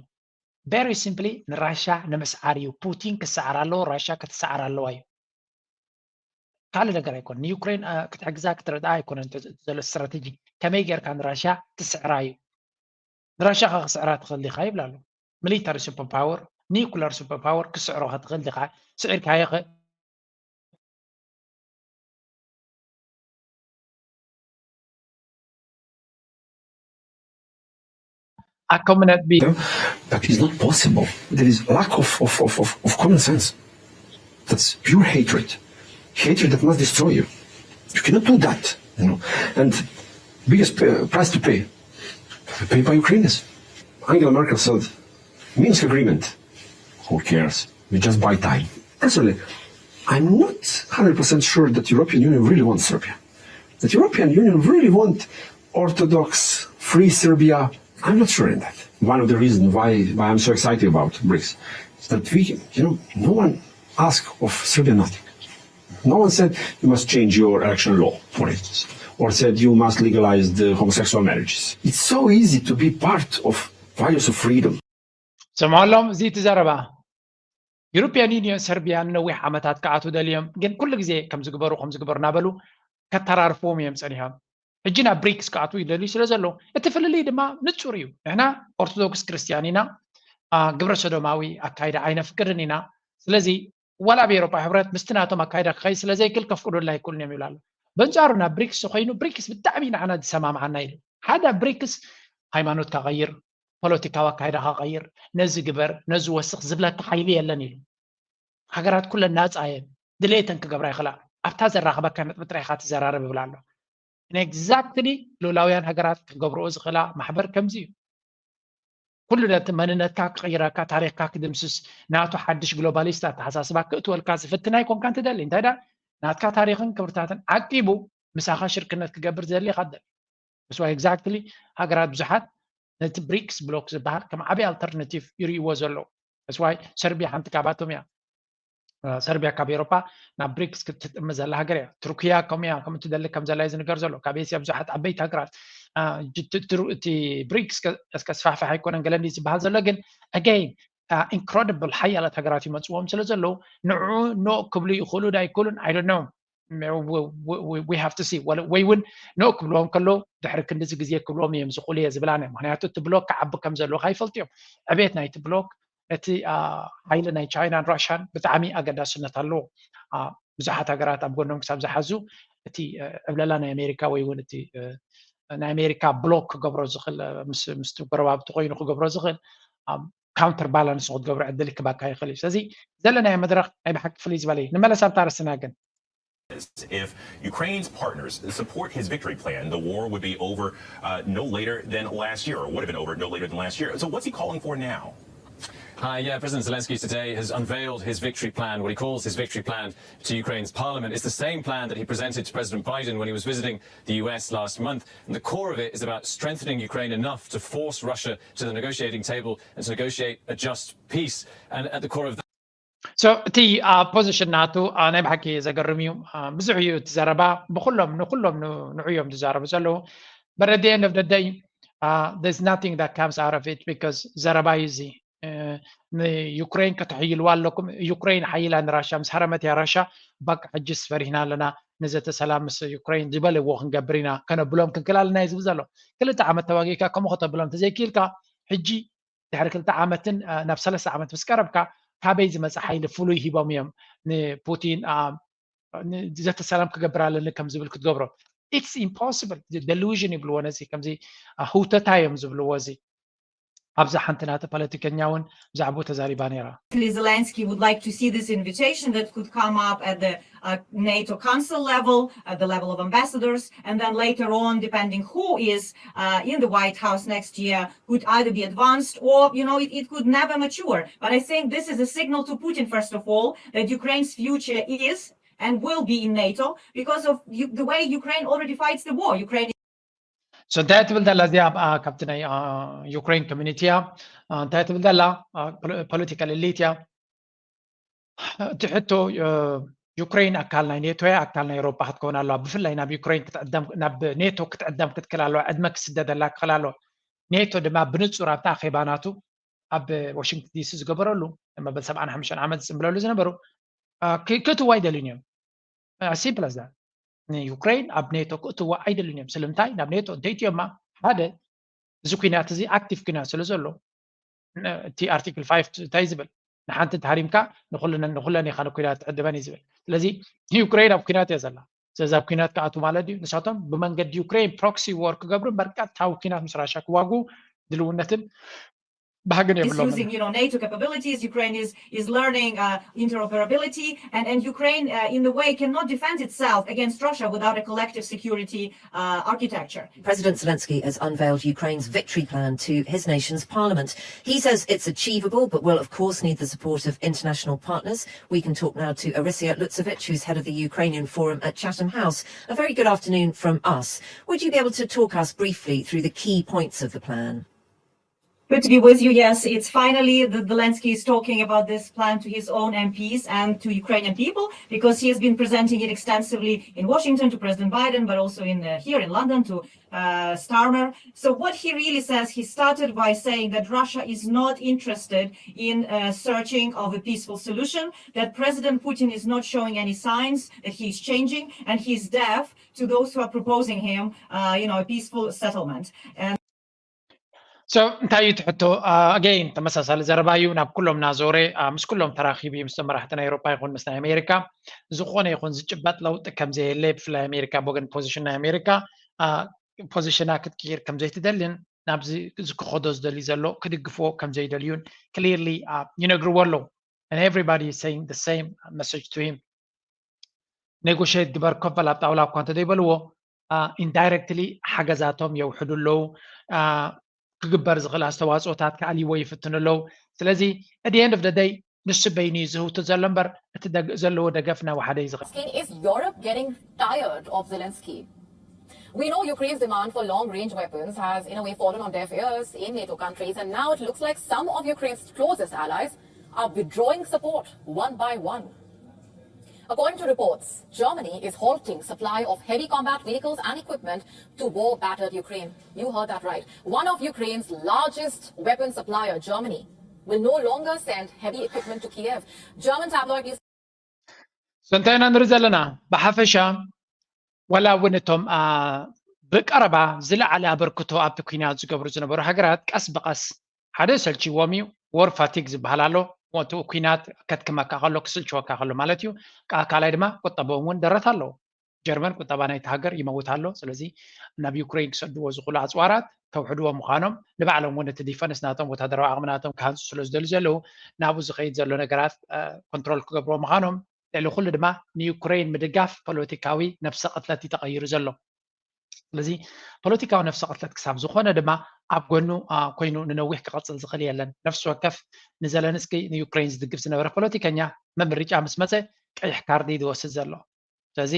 ቨሪ ሲምፕሊ ንራሻ ንምስዓር እዩ። ፑቲን ክስዓር ኣለዎ፣ ራሻ ክትስዓር ኣለዋ እዩ። ካልእ ነገር ኣይኮነን። ንዩክሬን ክትሕግዛ ክትረድኣ ኣይኮነን ዘሎ ስትራተጂ። ከመይ ጌርካ ንራሻ ትስዕራ እዩ። ንራሻ ከ ክስዕራ ትኽእል ዲኻ ይብል ኣሎ። ሚሊታሪ ሱፐር ፓወር፣ ኒኩለር ሱፐር ፓወር ክስዕሮ ከ ትኽእል ዲኻ? ስዒርካዮ ከ ኣኮምነት ቢ That is not possible. There is lack of, of, of, of, of common sense. That's pure hatred. Hatred that must destroy you. You cannot do that. You know. And biggest uh, price to pay, pay by Ukrainians. Angela Merkel said, Minsk agreement, who cares? We just buy time. Personally, I'm not one hundred percent sure that European Union really wants Serbia. That European Union really want Orthodox, free Serbia. I'm not sure in that. One of the reasons why, why I'm so excited about BRICS is that we, you know, no one asked of Serbia nothing. No one said you must change your election law, for instance, or said you must legalize the homosexual marriages. It's so easy to be part of values of freedom. ስምዖሎም እዚ እቲ ዘረባ። ዩሮፕያን ዩኒየን ሰርቢያ ንነዊሕ ዓመታት ክኣትዉ ደልዮም፣ ግን ኩሉ ግዜ ከም ዝግበሩ ከም ዝግበሩ እናበሉ ከተራርፍዎም እዮም ፀኒሖም። ሕጂ ናብ ብሪክስ ክኣትዉ ይደልዩ ስለ ዘለዉ እቲ ፍልልይ ድማ ንፁር እዩ። ንሕና ኦርቶዶክስ ክርስትያን ኢና፣ ግብረ ሰዶማዊ ኣካይዳ ኣይነፍቅድን ኢና። ስለዚ ዋላ ኣብ ኤውሮጳ ሕብረት ምስቲ ናቶም ኣካይዳ ክኸይድ ስለ ዘይክእል ከፍቅዱልና ኣይክእሉን እዮም ይብል ኣሎ። በንጻሩ ናብ ብሪክስ ኮይኑ ብሪክስ ብጣዕሚ ንዓና ዝሰማምዓና ኢሉ። ሓደ ኣብ ብሪክስ ሃይማኖትካ ቀይር፣ ፖለቲካዊ ኣካይዳኻ ቀይር፣ ነዚ ግበር፣ ነዚ ወስኽ ዝብለካ ሓይሊ የለን ኢሉ። ሃገራት ኩለን ናጻ እየን፣ ድሌተን ክገብራ ይኽእላ። ኣብታ ዘራኽበካ ነጥቢ ጥራይ ኢኻ ትዘራረብ ይብል ኣሎ። ኤግዛክትሊ ልኡላውያን ሃገራት ክገብርኦ ዝኽእላ ማሕበር ከምዚ እዩ። ኩሉ ነቲ መንነትካ ክቕይረካ፣ ታሪኽካ ክድምስስ፣ ናቱ ሓድሽ ግሎባሊስት ኣተሓሳስባ ክእትወልካ ዝፍትን ኣይኮንካን ትደሊ። እንታይ ደኣ ናትካ ታሪኽን ክብርታትን ዓቂቡ ምሳኻ ሽርክነት ክገብር ዘድልየካ ትደሊ። That's why exactly ሃገራት ብዙሓት ነቲ ብሪክስ ብሎክ ዝበሃል ከም ዓብዪ ኣልተርናቲቭ ይርእይዎ ዘለዉ። That's why ሰርቢያ ሓንቲ ካብኣቶም እያ። ሰርቢያ ካብ ኤሮፓ ናብ ብሪክስ ክትጥምት ዘላ ሃገር እያ። ቱርክያ ከምኡ እያ፣ ከምኡ ትደሊ ከም ዘላ እዩ ዝንገር ዘሎ። ካብ ኤስያ ብዙሓት ዓበይቲ ሃገራት እቲ ብሪክስ ከስፋሕፍሕ ኣይኮነን ገለ እንዲ ዝበሃል ዘሎ፣ ግን ኣገይን ኢንክረዲብል ሓያላት ሃገራት ይመፅዎም ስለ ዘለዉ ንዑ ኖ ክብሉ ይኽእሉ ዶ ኣይክእሉን? I don't know። We have to see። ወይ እውን ኖ ክብልዎም ከለዉ ድሕሪ ክንድዚ ግዜ ክብልዎም እዮም ዝኽእሉ እየ ዝብል ኣነ። ምክንያቱ እቲ ብሎክ ክዓቢ ከም ዘለዉ ከይፈልጡ እዮም። ዕቤት ናይቲ ብሎክ ነቲ ሓይሊ ናይ ቻይናን ራሽያን ብጣዕሚ ኣገዳስነት ኣለዎ። ብዙሓት ሃገራት ኣብ ጎኖም ክሳብ ዝሓዙ እቲ ዕብለላ ናይ ኣሜሪካ ወይ እውን እቲ ናይ ኣሜሪካ ብሎክ ክገብሮ ዝኽእል ምስቲ ጎረባብቲ ኮይኑ ክገብሮ ዝኽእል ካውንተር ባላንስ ክትገብሮ ዕድል ክባካ ይኽእል እዩ። ስለዚ ዘለናዮ መድረኽ ናይ ብሓቂ ፍልይ ዝበለ እዩ። ንመለስ ኣብታ ርስና ግን if Ukraine's partners support his victory plan, the war would be over uh, no later than last year, or would have been over no later than last year. So what's he calling for now? Hi, yeah, President Zelensky today has unveiled his victory plan, what he calls his victory plan to Ukraine's parliament. It's the same plan that he presented to President Biden when he was visiting the U S last month. And the core of it is about strengthening Ukraine enough to force Russia to the negotiating table and to negotiate a just peace. And at the core of that, so እቲ ፖዚሽን ናቱ ናይ ብሓቂ ዘገርም እዩ። ብዙሕ እዩ እቲ ዘረባ፣ ብኩሎም ንኩሎም ንዑ እዮም ዝዛረቡ ዘለዉ። But at the end of the day, there's nothing that comes out of it because ዘረባ እዩ እዚ። ንዩክሬን ከተሕይልዋ ኣለኩም፣ ዩክሬን ሓይላ ንራሻ ምስ ሃረመት እያ ራሻ በቃ ሕጂስ ፈሪህና ኣለና፣ ንዘተ ሰላም ምስ ዩክሬን ዝበልዎ ክንገብር ኢና፣ ከነብሎም ክንክእል ኣለና እዩ ዝብል ዘሎ። ክልተ ዓመት ተዋጊእካ ከምኡ ከተብሎም ተዘይክኢልካ ሕጂ ድሕሪ ክልተ ዓመትን ናብ ሰለስተ ዓመት ምስ ቀረብካ ካበይ ዝመፀ ሓይሊ ፍሉይ ሂቦም እዮም ንፑቲን ዘተ ሰላም ክገብር ኣለኒ ከም ዝብል ክትገብሮ? It's impossible። Delusion ይብልዎ ነዚ፣ ከምዚ ህውተታ እዮም ዝብልዎ። እዚ ኣብዛ ሓንቲ ናተ ፖለቲከኛ እውን ብዛዕባኡ ተዛሪባ ነይራ። Zelensky would like to see this invitation that could come up at the uh, NATO Council level, at the level of ambassadors, and then later on, depending who is uh, in the White House next year, could either be advanced or, you know, it, it could never mature. But I think this is a signal to Putin, first of all, that Ukraine's future is and will be in NATO because of the way Ukraine already fights the war. Ukraine so እንታይ ትብል ዘላ እዚኣ? ካብቲ ናይ ዩክሬን ኮሚኒቲ እያ። እንታይ ትብል ዘላ? ፖለቲካል ኤሊት እያ። እቲ ሕቶ፣ ዩክሬን ኣካል ናይ ኔቶ እያ፣ ኣካል ናይ ኤውሮጳ ክትከውን ኣለዋ። ብፍላይ ናብ ዩክሬን ናብ ኔቶ ክትዕደም ክትክእል ኣለዋ። ዕድመ ክስደደላ ክኽእል ኣለዋ። ኔቶ ድማ ብንጹር ኣብቲ ኣኼባ ናቱ ኣብ ዋሽንግተን ዲሲ ዝገበረሉ መበል ሰብዓን ሓሙሽተን ዓመት ዝጽንብለሉ ዝነበሩ ክእትዋ ኣይደልዩን እዮም። ሲምፕል ኣስ ዛት። ንዩክሬን ኣብ ኔቶ ክእትዋ ኣይደልዩን እዮም። ስለምንታይ? ናብ ኔቶ እንተይትዮማ ሓደ እዚ ኩናት እዚ ኣክቲቭ ኩናት ስለ ዘሎ እቲ ኣርቲክል ፋይቭ እንታይ ዝብል ንሓንቲ ተሃሪምካ ንኩለን ኢኻ ንኩናት ትዕድመን እዩ ዝብል። ስለዚ ዩክሬን ኣብ ኩናት እያ ዘላ። ስለዚ ኣብ ኩናት ክኣትዉ ማለት ድዩ? ንሳቶም ብመንገዲ ዩክሬን ፕሮክሲ ዎር ክገብሩ እምበር ቀጥታዊ ኩናት ምስ ራሻ ክዋግኡ ድልውነትን ባህግን የብሎምን። NATO capabilities. Ukraine is is learning uh, interoperability, and and Ukraine uh, in the way cannot defend itself against Russia without a collective security uh, architecture. President Zelensky has unveiled Ukraine's victory plan to his nation's parliament. He says it's achievable, but will of course need the support of international partners. We can talk now to Arisia Lutsevich, who's head of the Ukrainian Forum at Chatham House. A very good afternoon from us. Would you be able to talk us briefly through the key points of the plan? Good to be with you. Yes, it's finally that Zelensky is talking about this plan to his own M Ps and to Ukrainian people, because he has been presenting it extensively in Washington to President Biden, but also in uh, here in London to uh, Starmer. So what he really says, he started by saying that Russia is not interested in uh, searching of a peaceful solution, that President Putin is not showing any signs that he is changing, and he is deaf to those who are proposing him, uh, you know, a peaceful settlement. And so እንታይ እዩ እቲ ሕቶ? ኣገይን ተመሳሳሊ ዘረባ እዩ። ናብ ኩሎም እናዞረ ምስ ኩሎም ተራኺቡ እዩ፣ ምስ መራሕቲ ናይ ኤውሮፓ ይኹን ምስ ናይ ኣሜሪካ። ዝኾነ ይኹን ዝጭበጥ ለውጢ ከም ዘየለ፣ ብፍላይ ኣሜሪካ ብወገን ፖዚሽን ናይ ኣሜሪካ ፖዚሽና ክትቅይር ከም ዘይትደልን ናብዚ ዝክኸዶ ዝደሊ ዘሎ ክድግፍዎ ከም ዘይደልዩን ክሊርሊ ይነግርዎ ኣለዉ። And everybody is saying the same message to him. ኔጎሽት ግበር፣ ኮፍ በል ኣብ ጣውላ እኳ እንተዘይበልዎ ኢንዳይረክትሊ ሓገዛቶም የውሕዱ ኣለዉ። ክግበር ዝኽእል ኣስተዋፅኦታት ክኣልይዎ ይፍትኑ ኣለዉ። ስለዚ at the end of the day ንሱ በይኑ እዩ ዝህውቱ ዘሎ እምበር እቲ ደግ- ዘለዎ ደገፍ ናብ ሓደ እዩ ዝኽእል። Asking, is Europe getting tired of Zelensky? We know Ukraine's demand for long range weapons has, in a way, fallen on deaf ears in NATO countries, and now it looks like some of Ukraine's closest allies are withdrawing support one by one. According to reports, Germany is halting supply of heavy combat vehicles and equipment to war battered Ukraine. You heard that right. One of Ukraine's largest weapon supplier, Germany, will no longer send heavy equipment to Kiev. German tabloid news So እንታይ ኢና ንርኢ ዘለና? ብሓፈሻ ዋላ እውን እቶም ብቀረባ ዝለዓለ ኣበርክቶ ኣብቲ ኩናት ዝገብሩ ዝነበሩ ሃገራት ቀስ ብቀስ ሓደ ሰልችዎም እዩ። War fatigue ዝበሃል ኣሎ። እቲ ኩናት ከድክመካ ከሎ ክስልችወካ ከሎ ማለት እዩ። ካልኣይ ድማ ቁጠባኦም እውን ደረት ኣለዎ። ጀርመን ቁጠባ ናይቲ ሃገር ይመውት ኣሎ። ስለዚ ናብ ዩክሬን ክሰድዎ ዝኽእሉ ኣፅዋራት ከውሕድዎ ምዃኖም ንባዕሎም እውን እቲ ዲፈንስ ናቶም ወታደራዊ ዓቕሚ ናቶም ክሃንፁ ስለ ዝደልዩ ዘለዉ ናብኡ ዝኸይድ ዘሎ ነገራት ኮንትሮል ክገብርዎ ምዃኖም ልዕሊ ኩሉ ድማ ንዩክሬን ምድጋፍ ፖለቲካዊ ነብሰ ቅትለት እዩ ተቐይሩ ዘሎ። ስለዚ ፖለቲካዊ ነፍሰ ቅትለት ክሳብ ዝኾነ ድማ ኣብ ጎኑ ኮይኑ ንነዊሕ ክቐፅል ዝኽእል የለን። ነፍሲ ወከፍ ንዘለንስኪ ንዩክሬን ዝድግፍ ዝነበረ ፖለቲከኛ መምርጫ ምስ መፀ ቀይሕ ካርድ እዩ ዝወስድ ዘሎ። ስለዚ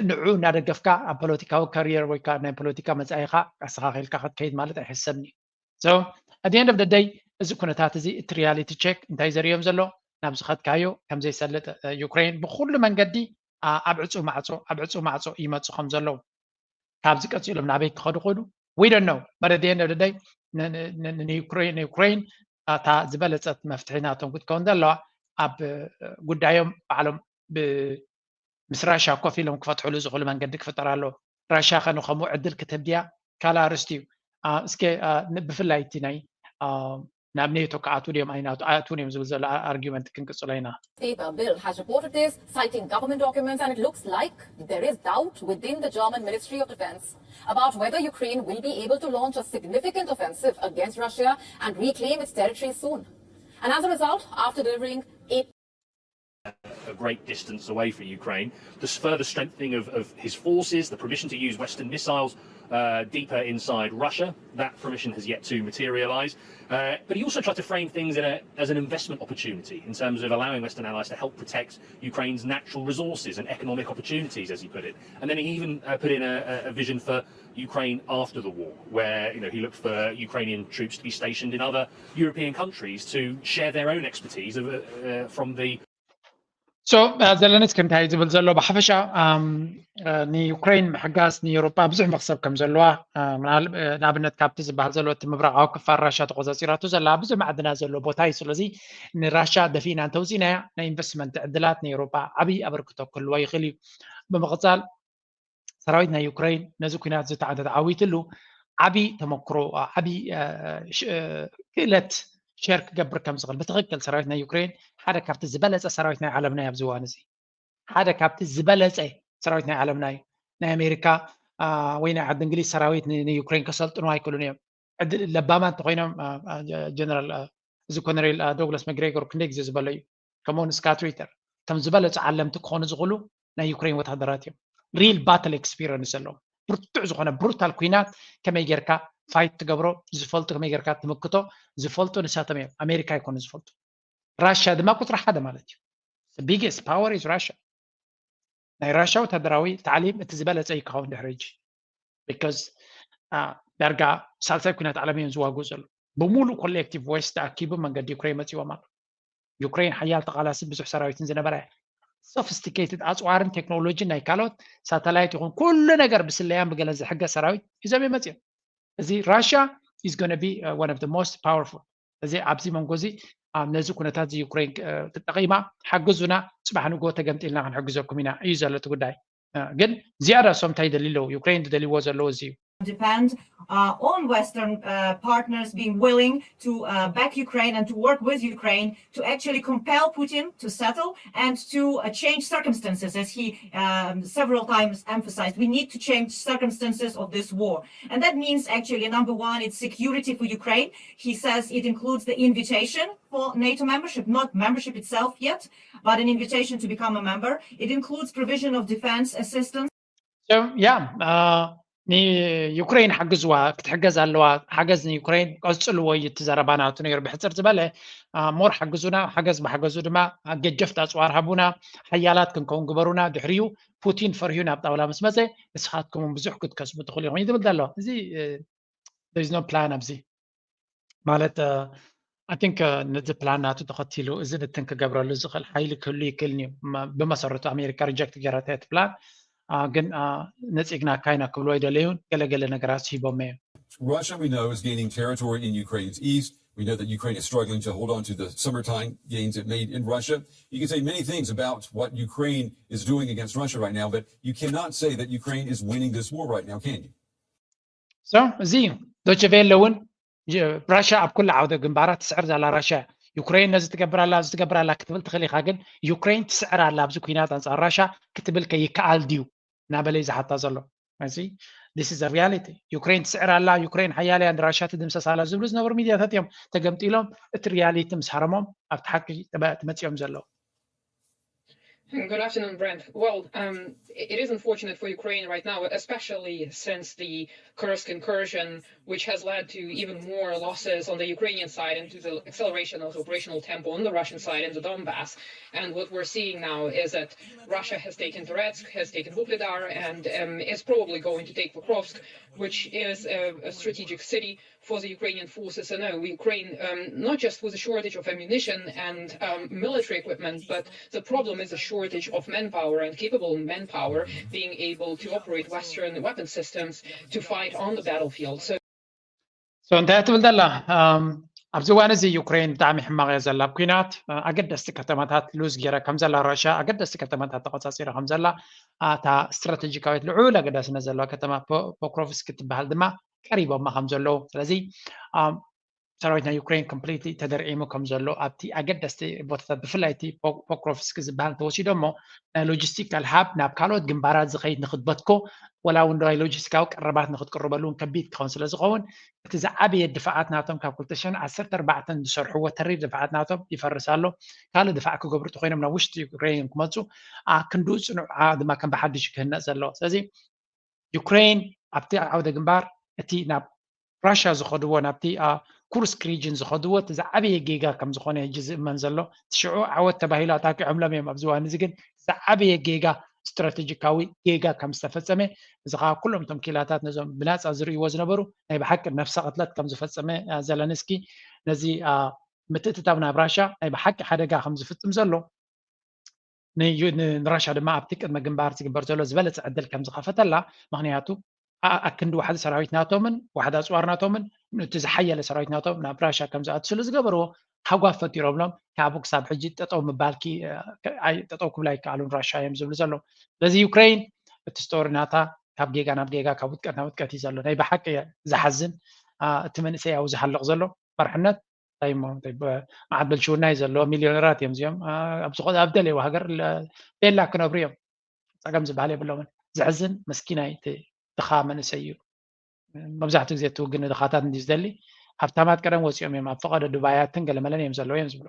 ንዑ እናደገፍካ ኣብ ፖለቲካዊ ካሪየር ወይ ከዓ ናይ ፖለቲካ መፃኢኻ ኣስተኻኺልካ ክትከይድ ማለት ኣይሕሰብን እዩ። So at the end of the day እዚ ኩነታት እዚ እቲ ሪያሊቲ ቼክ እንታይ ዘርእዮም ዘሎ ናብ ዝኸድካዮ ከምዘይሰልጥ ዩክሬን ብኩሉ መንገዲ ኣብ ዕፁ ማዕፆ ኣብ ዕፁ ማዕፆ ይመፁ ከም ዘለዉ ካብዚ ቀፂሎም ናበይ ክኸዱ ክእሉ we don't know but at the end of the day ንዩክሬን እታ ዝበለፀት መፍትሒ ናቶም ክትከውን ዘለዋ ኣብ ጉዳዮም ባዕሎም ምስ ራሻ ኮፍ ኢሎም ክፈትሕሉ ዝኽእሉ መንገዲ ክፍጠር ኣለዎ። ራሻ ከ ንኸምኡ ዕድል ክትህብ ድያ? ካልእ ኣርእስቲ እዩ። እስከ ብፍላይ እቲ ናይ ናብ ኔቶ ክኣትዉ ድዮም ኣይኣትዉን እዮም ዝብል ዘሎ ኣርጊመንት ክንቅፅሎ ኢና። Paper Bill has reported this, citing government documents, and it looks like there is doubt within the German Ministry of Defense about whether Ukraine will be able to launch a significant offensive against Russia and reclaim its territory soon. And as a result, after delivering a a great distance away from Ukraine. The further strengthening of, of his forces, the permission to use Western missiles uh, deeper inside Russia, that permission has yet to materialize. Uh, but he also tried to frame things in a, as an investment opportunity in terms of allowing Western allies to help protect Ukraine's natural resources and economic opportunities, as he put it. And then he even uh, put in a, a vision for Ukraine after the war, where you know he looked for Ukrainian troops to be stationed in other European countries to share their own expertise of, uh, from the so ዘለንስኪ እንታይ ዝብል ዘሎ ብሓፈሻ ንዩክሬን ምሕጋዝ ንኤውሮጳ ብዙሕ መክሰብ ከም ዘለዋ ንኣብነት ካብቲ ዝበሃል ዘሎ እቲ ምብራቃዊ ክፋል ራሻ ተቆፃፂራቱ ዘላ ብዙሕ ማዕድናት ዘለዎ ቦታ እዩ ስለዚ ንራሻ ደፊእና እንተውፂእናያ ናይ ኢንቨስትመንት ዕድላት ንኤውሮጳ ዓብዪ ኣበርክቶ ክህልዋ ይኽእል እዩ ብምቕፃል ሰራዊት ናይ ዩክሬን ነዚ ኩናት ዝተዓወተሉ ዓቢ ተመክሮ ዓቢ ክእለት ሸር ክገብር ከም ዝኽእል ብትኽክል ሰራዊት ናይ ዩክሬን ሓደ ካብቲ ዝበለፀ ሰራዊት ናይ ዓለምና እዩ ኣብዚ እዋን እዚ ሓደ ካብቲ ዝበለፀ ሰራዊት ናይ ዓለምና እዩ ናይ ኣሜሪካ ወይ ናይ ዓዲ እንግሊዝ ሰራዊት ንዩክሬን ከሰልጥኑ ኣይክእሉን እዮም ለባማ እንተኮይኖም ጀነራል እዚ ኮነሬል ዶግላስ መግሬጎር ክንደይ ግዜ ዝበሎ እዩ ከምኡውን ስካት ሪተር ከም ዝበለፁ ዓለምቲ ክኾኑ ዝኽእሉ ናይ ዩክሬን ወታደራት እዮም ሪል ባትል ኤክስፒሪንስ ዘለዎም ብርቱዕ ዝኾነ ብሩታል ኩናት ከመይ ጌርካ ፋይት ትገብሮ ዝፈልጡ ከመይ ጌርካ ትምክቶ ዝፈልጡ ንሳቶም እዮም ኣሜሪካ ይኮኑ ዝፈልጡ ራሽያ ድማ ቁፅሪ ሓደ ማለት እዩ ቢግስት ፓወር ኢዝ ራሽያ ናይ ራሽያ ወታደራዊ ታዕሊም እቲ ዝበለፀ እዩ ክኸውን ድሕሪ ሕጂ because ዳርጋ ሳልሳይ ኩናት ዓለም እዮም ዝዋግኡ ዘሎ ብምሉእ ኮሌክቲቭ ዌስት ተኣኪቡ መንገዲ ዩክሬን መፂዎም ኣሎ ዩክሬን ሓያል ተቃላሲ ብዙሕ ሰራዊትን ዝነበራ እያ sophisticated ኣፅዋርን ቴክኖሎጂን ናይ ካልኦት ሳተላይት ይኹን ኩሉ ነገር ብስለያን ብገለን ዝሕገዝ ሰራዊት ሒዞም እዮም መፂኦም እዚ ራሽያ is gonna be one of the most powerful እዚ ኣብዚ መንጎ እዚ ነዚ ኩነታት እዚ ዩክሬን ተጠቂማ ሓግዙና ፅባሕ ንጎ ተገምጢልና ክንሕግዘኩም ኢና እዩ ዘሎ እቲ ጉዳይ ግን ዝያዳ እሶም እንታይ ይደልዩ ኣለዉ ዩክሬን ዝደልይዎ ዘለዉ እዚ እዩ depend uh, on Western uh, partners being willing to uh, back Ukraine and to work with Ukraine to actually compel Putin to settle and to uh, change circumstances, as he um, several times emphasized. We need to change circumstances of this war. And that means actually, number one, it's security for Ukraine. He says it includes the invitation for NATO membership, not membership itself yet, but an invitation to become a member. It includes provision of defense assistance. So, yeah, uh, ንዩክሬን ሓግዝዋ፣ ክትሕገዝ ኣለዋ፣ ሓገዝ ንዩክሬን ቀጽልዎ እዩ እቲ ዘረባ ናቱ ነይሩ። ብሕጽር ዝበለ ሞር ሓግዙና፣ ሓገዝ ብሓገዙ ድማ ገጀፍቲ ኣጽዋር ሃቡና፣ ሓያላት ክንከውን ግበሩና። ድሕሪኡ ፑቲን ፈርሂዩ ናብ ጣውላ ምስ መጸ ንስኻትኩም እውን ብዙሕ ክትከስቡ ትኽእሉ ኢኹም እዩ ዝብል ዘሎ። እዚ there is no plan ኣብዚ ማለት I think ነዚ ፕላን ናቱ ተኸቲሉ እዚ ንትን ክገብረሉ ዝኽእል ሓይሊ ክህሉ ይክእልን እዩ። ብመሰረቱ ኣሜሪካ ሪጀክት ገይራታ እቲ ፕላን ግን ነፂግና ካይና ክብልዎ ኣይደለዩን። ገለገለ ነገራት ሂቦም እዮም። Russia, we know, is gaining territory in Ukraine's east. We know that Ukraine is struggling to hold on to the summertime gains it made in Russia. You can say many things about what Ukraine is doing against Russia right now, but you cannot say that Ukraine is winning this war right now, can you? So እዚ ዶችቬለ እውን ራሽያ ኣብ ኩሉ ዓውደ ግንባራት ትስዕር ዘላ ራሽያ። ዩክሬን ነዚ ትገብር ኣላ፣ እዚ ትገብር ኣላ ክትብል ትኽእል ኢኻ፣ ግን ዩክሬን ትስዕር ኣላ ኣብዚ ኩናት ኣንጻር ራሽያ ክትብል ከ ይከኣል ድዩ እናበለ እዩ ዝሓታ ዘሎ። እዚ this is a reality። ዩክሬን ትስዕር ኣላ፣ ዩክሬን ሓያል እያ፣ ንራሽያ ትድምሰስ ኣላ ዝብሉ ዝነበሩ ሚድያታት እዮም ተገምጢሎም እቲ ሪያሊቲ ምስ ሃረሞም ኣብቲ ሓቂ ተመፂኦም ዘለዉ። Good afternoon, Brent. Well, um, it is unfortunate for Ukraine right now, especially since the Kursk incursion, which has led to even more losses on the Ukrainian side and to the acceleration of operational tempo on the Russian side in the Donbass. And what we're seeing now is that Russia has taken Toretsk, has taken Vuhledar, and um, is probably going to take Pokrovsk, which is a, a strategic city for the Ukrainian forces. And uh, Ukraine, um, not just with a shortage of ammunition and um, military equipment, but the problem is a shortage of manpower and capable manpower being able to operate Western weapon systems to fight on the battlefield. So so እንታይ ትብል ዘላ ኣብዚ እዋን እዚ ዩክሬን ብጣዕሚ ሕማቕ እያ ዘላ ኣብ ኩናት። ኣገደስቲ ከተማታት ሉዝ ገይራ ከም ዘላ ራሽያ ኣገደስቲ ከተማታት ተቆጻጺራ ከም ዘላ፣ እታ ስትራቴጂካዊት ልዑል ኣገዳስነት ዘለዋ ከተማ ፖክሮቭስክ ትበሃል ድማ ቀሪቦማ ከም ዘለዉ። ስለዚ ሰራዊት ናይ ዩክሬን ኮምፕሊትሊ ተደርዒሙ ከም ዘሎ ኣብቲ ኣገደስቲ ቦታታት ብፍላይ እቲ ፖክሮቭስክ ዝበሃል ተወሲዶ እሞ ናይ ሎጂስቲካል ሃብ ናብ ካልኦት ግንባራት ዝኸይድ ንክትበትኮ ወላ እውን ናይ ሎጂስቲካዊ ቀረባት ንክትቅርበሉ እውን ከቢድ ክኸውን ስለ ዝኸውን እቲ ዝዓበየ ድፋዓት ናቶም ካብ ክልተ ሽሕን ዓሰርተ ኣርባዕተን ዝሰርሕዎ ተሪር ድፋዓት ናቶም ይፈርስ ኣሎ። ካልእ ድፋዕ ክገብሩ ተኮይኖም ናብ ውሽጢ ዩክሬን ክመፁ ክንድኡ ፅኑዕ ድማ ከም ብሓድሽ ክህነፅ ዘለዎ። ስለዚ ዩክሬን ኣብቲ ዓውደ ግንባር እቲ ናብ ራሽያ ዝኸድዎ ናብቲ ኩርስክ ሪጅን ዝኸድዎ እቲ ዝዓበየ ጌጋ ከም ዝኾነ ሕጂ ዝእመን ዘሎ። እቲ ሽዑ ዓወት ተባሂሉ ኣጣቂዖምሎም እዮም። ኣብዚ እዋን እዚ ግን ዝዓበየ ጌጋ ስትራቴጂካዊ ጌጋ ከም ዝተፈጸመ እዚ ከዓ ኩሎም እቶም ኪላታት ነዞም ብናፃ ዝርእይዎ ዝነበሩ ናይ ብሓቂ ነፍሰ ቅትለት ከም ዝፈጸመ ዘለንስኪ ነዚ ምትእትታው ናብ ራሽያ ናይ ብሓቂ ሓደጋ ከም ዝፍጽም ዘሎ ንራሻ ድማ ኣብቲ ቅድመ ግንባር ዝግበር ዘሎ ዝበለፀ ዕድል ከም ዝኸፈተላ ምክንያቱ ኣክንዲ ዋሕዲ ሰራዊት ናቶምን ዋሕዲ ኣፅዋር ናቶምን እቲ ዝሓየለ ሰራዊት ናቶም ናብ ራሻ ከም ዝኣቱ ስለ ዝገበርዎ ሃጓፍ ፈጢሮምሎም ካብኡ ክሳብ ሕጂ ጠጠው ምባልኪ ጠጠው ክብላ ኣይከኣሉን ራሻ እዮም ዝብሉ ዘለዉ። ስለዚ ዩክሬን እቲ ስቶሪ ናታ ካብ ጌጋ ናብ ጌጋ ካብ ውጥቀት ናብ ውጥቀት እዩ ዘሎ። ናይ ብሓቂ ዝሓዝን እቲ መንእሰይ ኣብኡ ዝሃልቕ ዘሎ መርሕነት እንታይ እሞ እንታይ በ- መዓት ብልሽውና እዩ ዘለዎ። ሚሊዮነራት እዮም እዚኦም። አ- ኣብ ዝኾነ ኣብ ደለይዎ ሃገር ለ- ቤላ ክነብሩ እዮም። ፀገም ዝበሃል የብሎምን። ዘሕዝን መስኪናይ እቲ ድኻ መንእሰይ እዩ። መብዛሕትኡ ግዜ እቲ ውግን ንድኻታት እንዲ ዝደሊ ሃብታማት ቀደም ወፂኦም እዮም። ኣብ ፈቐዶ ዱባያትን ገለመለን እዮም ዘለዎ እዮም ዝብሉ።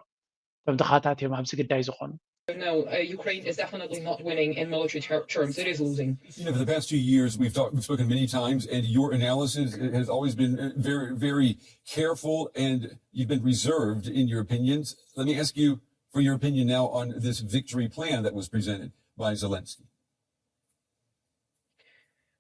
እቶም ድኻታት እዮም ኣብዚ ግዳይ ዝኾኑ። No, uh, Ukraine is definitely not winning in military ter- terms. It is losing. You know, for the past two years, we've talked, we've spoken many times, and your analysis has always been uh, very, very careful, and you've been reserved in your opinions. Let me ask you for your opinion now on this victory plan that was presented by Zelensky.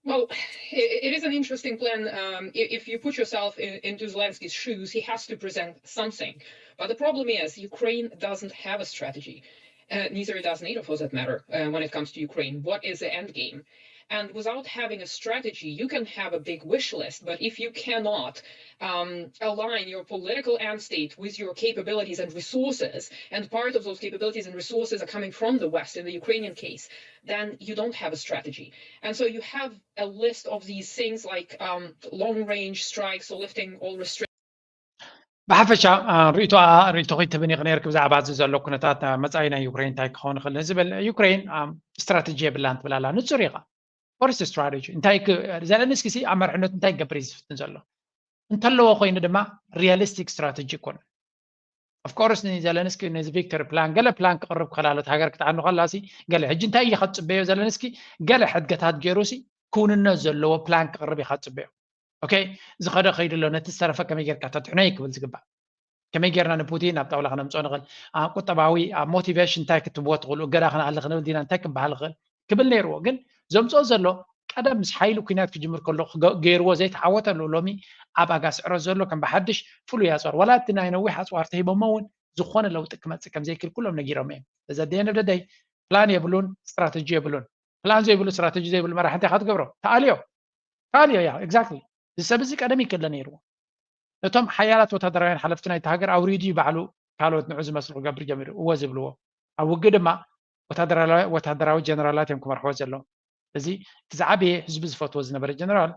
Well, it is an interesting plan. Um, if you put yourself in, into Zelensky's shoes, he has to present something. But the problem is, Ukraine doesn't have a strategy. Uh, neither does NATO, for that matter, uh, when it comes to Ukraine. What is the end game? And without having a strategy, you can have a big wish list, but if you cannot um, align your political end state with your capabilities and resources, and part of those capabilities and resources are coming from the West in the Ukrainian case, then you don't have a strategy. And so you have a list of these things like um, long range strikes or lifting all restrictions. ብሓፈሻ ርእቶ ርእቶ ክትብን ይኽእል ነርክ ብዛዕባ እዚ ዘሎ ኩነታት መጻኢ ናይ ዩክሬን እንታይ ክኸውን ይኽእል ዝብል። ዩክሬን ስትራቴጂ የብላን ትብል ኣላ። ንጹር ኢኻ። ወርስ ስትራቴጂ እንታይ ዘለንስኪ ሲ ኣብ መርሕነቱ እንታይ ክገብር እዩ ዝፍትን ዘሎ? እንተለዎ ኮይኑ ድማ ሪያሊስቲክ ስትራቴጂ ይኮነ። ኦፍኮርስ ንዘለንስኪ ነዚ ቪክቶሪ ፕላን ገለ ፕላን ክቕርብ ክኽእል ኣሎ። ሃገር ክትዓኑ ከላ ሲ ገለ ሕጂ እንታይ እዩ ከትፅበዮ ዘለንስኪ? ገለ ሕድገታት ገይሩ ሲ ክውንነት ዘለዎ ፕላን ክቕርብ ኢኻ ትፅበዮ። ኦኬ፣ ዝኸደ ከይዱ ኣሎ፣ ነቲ ዝተረፈ ከመይ ጌርካ ተድሕኖ እዩ ክብል ዝግባእ። ከመይ ጌርና ንፑቲን ናብ ጣውላ ከነምፅኦ ንኽእል? ኣብ ቁጠባዊ፣ ኣብ ሞቲቬሽን እንታይ ክትብዎ ትኽእሉ? እገዳ ክንኣሊ ክንብል ዲና እንታይ ክንበሃል ንኽእል? ክብል ነይርዎ። ግን ዘምፅኦ ዘሎ ቀደም ምስ ሓይሊ ኩናት ክጅምር ከሎ ክገ- ገይርዎ ዘይተዓወተሉ ሎሚ ኣብ ኣጋስዕሮ ዘሎ ከም ብሓድሽ ፍሉይ ኣፅዋር፣ ዋላ እቲ ናይ ነዊሕ ኣፅዋር ተሂቦሞ እውን ዝኾነ ለውጢ ክመፅእ ከም ዘይክእል ኩሎም ነጊሮም እዮም። እዚ ኣደየን ደደይ ፕላን የብሉን፣ ስትራተጂ የብሉን። ፕላን ዘይብሉ፣ ስትራተጂ ዘይብሉ መራሒ እንታይ ኢኻ ትገብሮ? ተኣልዮ፣ ተኣልዮ። ያ ኤግዛክትሊ፣ እዚ ሰብ እዚ ቀደም ይክለ ነይርዎ። ነቶም ሓያላት ወታደራውያን ሓለፍቲ ናይቲ ሃገር ኣውሪዱ እዩ ባዕሉ ካልኦት ንዑ ዝመስሉ ክገብር ጀሚሩ። እወ ዝብልዎ ኣብ ውግእ ድማ ወታደራዊ ወታደራዊ ጀነራላት እዮም ክመርሕዎ ዘለዎም። እዚ እቲ ዝዓበየ ህዝቢ ዝፈትዎ ዝነበረ ጀነራል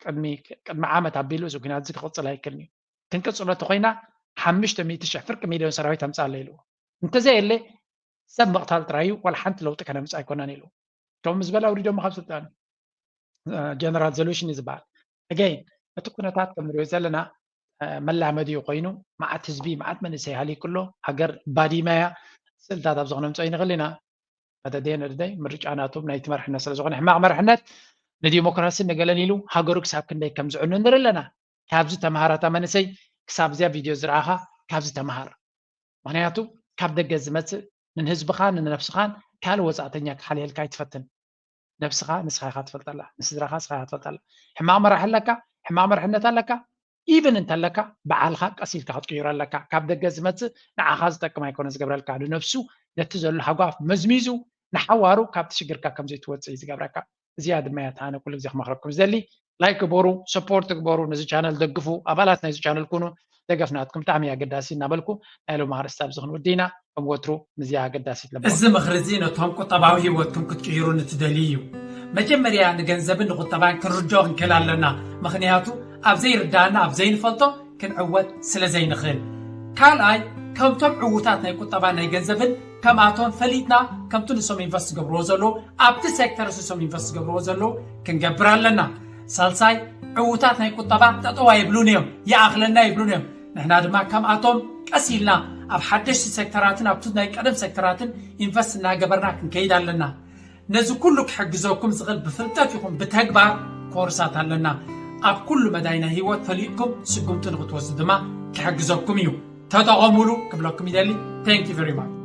ቅድሚ ቅድሚ ዓመት ኣቢሉ እዚ ኩናት እዚ ክቕፅል ኣይክእልን እዩ። ክንቅፅሎ እንተኮይና ሓሙሽተ ሚእቲ ሽሕ ፍርቂ ሚልዮን ሰራዊት ኣምፃለ ኢልዎ። እንተዘየለ ሰብ ምቕታል ጥራይ እዩ፣ ዋላ ሓንቲ ለውጢ ከነምፅእ ኣይኮናን ኢልዎ። ከምኡ ምስ በለ ኣውሪዶሞ ካብ ስልጣን ጀነራል ዘሉሽኒ ዝበሃል። ኣገይን እቲ ኩነታት ከም ንሪኦ ዘለና መላመዲ እዩ ኮይኑ፣ መዓት ህዝቢ መዓት መንእሰይ ሃሊኩ ኣሎ። ሃገር ባዲማ እያ። ስእልታት ኣብዚ ክነምፅኦ ይንኽእል ኢና። መደደየ ነደደይ ምርጫ ናቶም ናይቲ መርሕነት ስለ ዝኾነ ሕማቕ መርሕነት ንዲሞክራሲ ንገለን ኢሉ ሃገሩ ክሳብ ክንደይ ከም ዝዕኑ ንርኢ ኣለና። ካብዚ ተምሃራታ መንእሰይ ክሳብ እዚኣ ቪድዮ ዝረኣኻ ካብዚ ተምሃር። ምክንያቱ ካብ ደገ ዝመፅእ ንህዝብኻን ንነብስኻን ካልእ ወፃእተኛ ክሓልየልካ ኣይትፈትን። ነብስኻ ንስኻ ኢኻ ትፈልጠላ፣ ንስድራኻ ንስኻ ኢኻ ትፈልጠላ። ሕማቕ መራሒ ኣለካ፣ ሕማቕ መርሕነት ኣለካ፣ ኢቭን እንተለካ በዓልኻ ቀስ ኢልካ ክትቅይሮ ኣለካ። ካብ ደገ ዝመፅእ ንዓኻ ዝጠቅም ኣይኮነ ዝገብረልካ፣ ንነብሱ ነቲ ዘሎ ሃጓፍ መዝሚዙ ንሓዋሩ ካብቲ ሽግርካ ከም ዘይትወፅእ እዩ ዝገብረካ። እዚኣ ድማ እያ ኣነ ኩሉ ግዜ ክመኽረኩም ዝደሊ። ላይክ ግበሩ፣ ሰፖርት ግበሩ፣ ነዚ ቻነል ደግፉ፣ ኣባላት ናይዚ ቻነል ኩኑ። ደገፍ ናትኩም ብጣዕሚ ኣገዳሲ እናበልኩ ናይ ሎም ኣርእስቲ ኣብዚ ክንውዲ ኢና። ከም ወትሩ ምስዚኣ ኣገዳሲት ለባ እዚ ምኽሪ እዚ ነቶም ቁጠባዊ ህይወትኩም ክትቅይሩ ንትደልዩ እዩ። መጀመርያ ንገንዘብን ንቁጠባን ክንርድኦ ክንክእል ኣለና። ምኽንያቱ ኣብ ዘይርዳእና ኣብ ዘይንፈልጦ ክንዕወት ስለ ዘይንኽእል። ካልኣይ ከምቶም ዕዉታት ናይ ቁጠባን ናይ ገንዘብን ከምኣቶም ፈሊጥና ከምቲ ንሶም ኢንቨስት ዝገብርዎ ዘለዉ ኣብቲ ሴክተር ንሶም ኢንቨስት ዝገብርዎ ዘለዉ ክንገብር ኣለና። ሳልሳይ ዕዉታት ናይ ቁጠባ ጠጠው ኣይብሉን እዮም፣ ይኣኽለና ይብሉን እዮም። ንሕና ድማ ከምኣቶም ቀስ ኢልና ኣብ ሓደሽቲ ሴክተራትን ኣብቲ ናይ ቀደም ሴክተራትን ኢንቨስት እናገበርና ክንከይድ ኣለና። ነዚ ኩሉ ክሕግዘኩም ዝኽእል ብፍልጠት ይኹን ብተግባር ኮርሳት ኣለና። ኣብ ኩሉ መዳይ ናይ ህይወት ፈሊጥኩም ስጉምቲ ንክትወስዱ ድማ ክሕግዘኩም እዩ። ተጠቐሙሉ ክብለኩም ይደሊ። Thank you very much።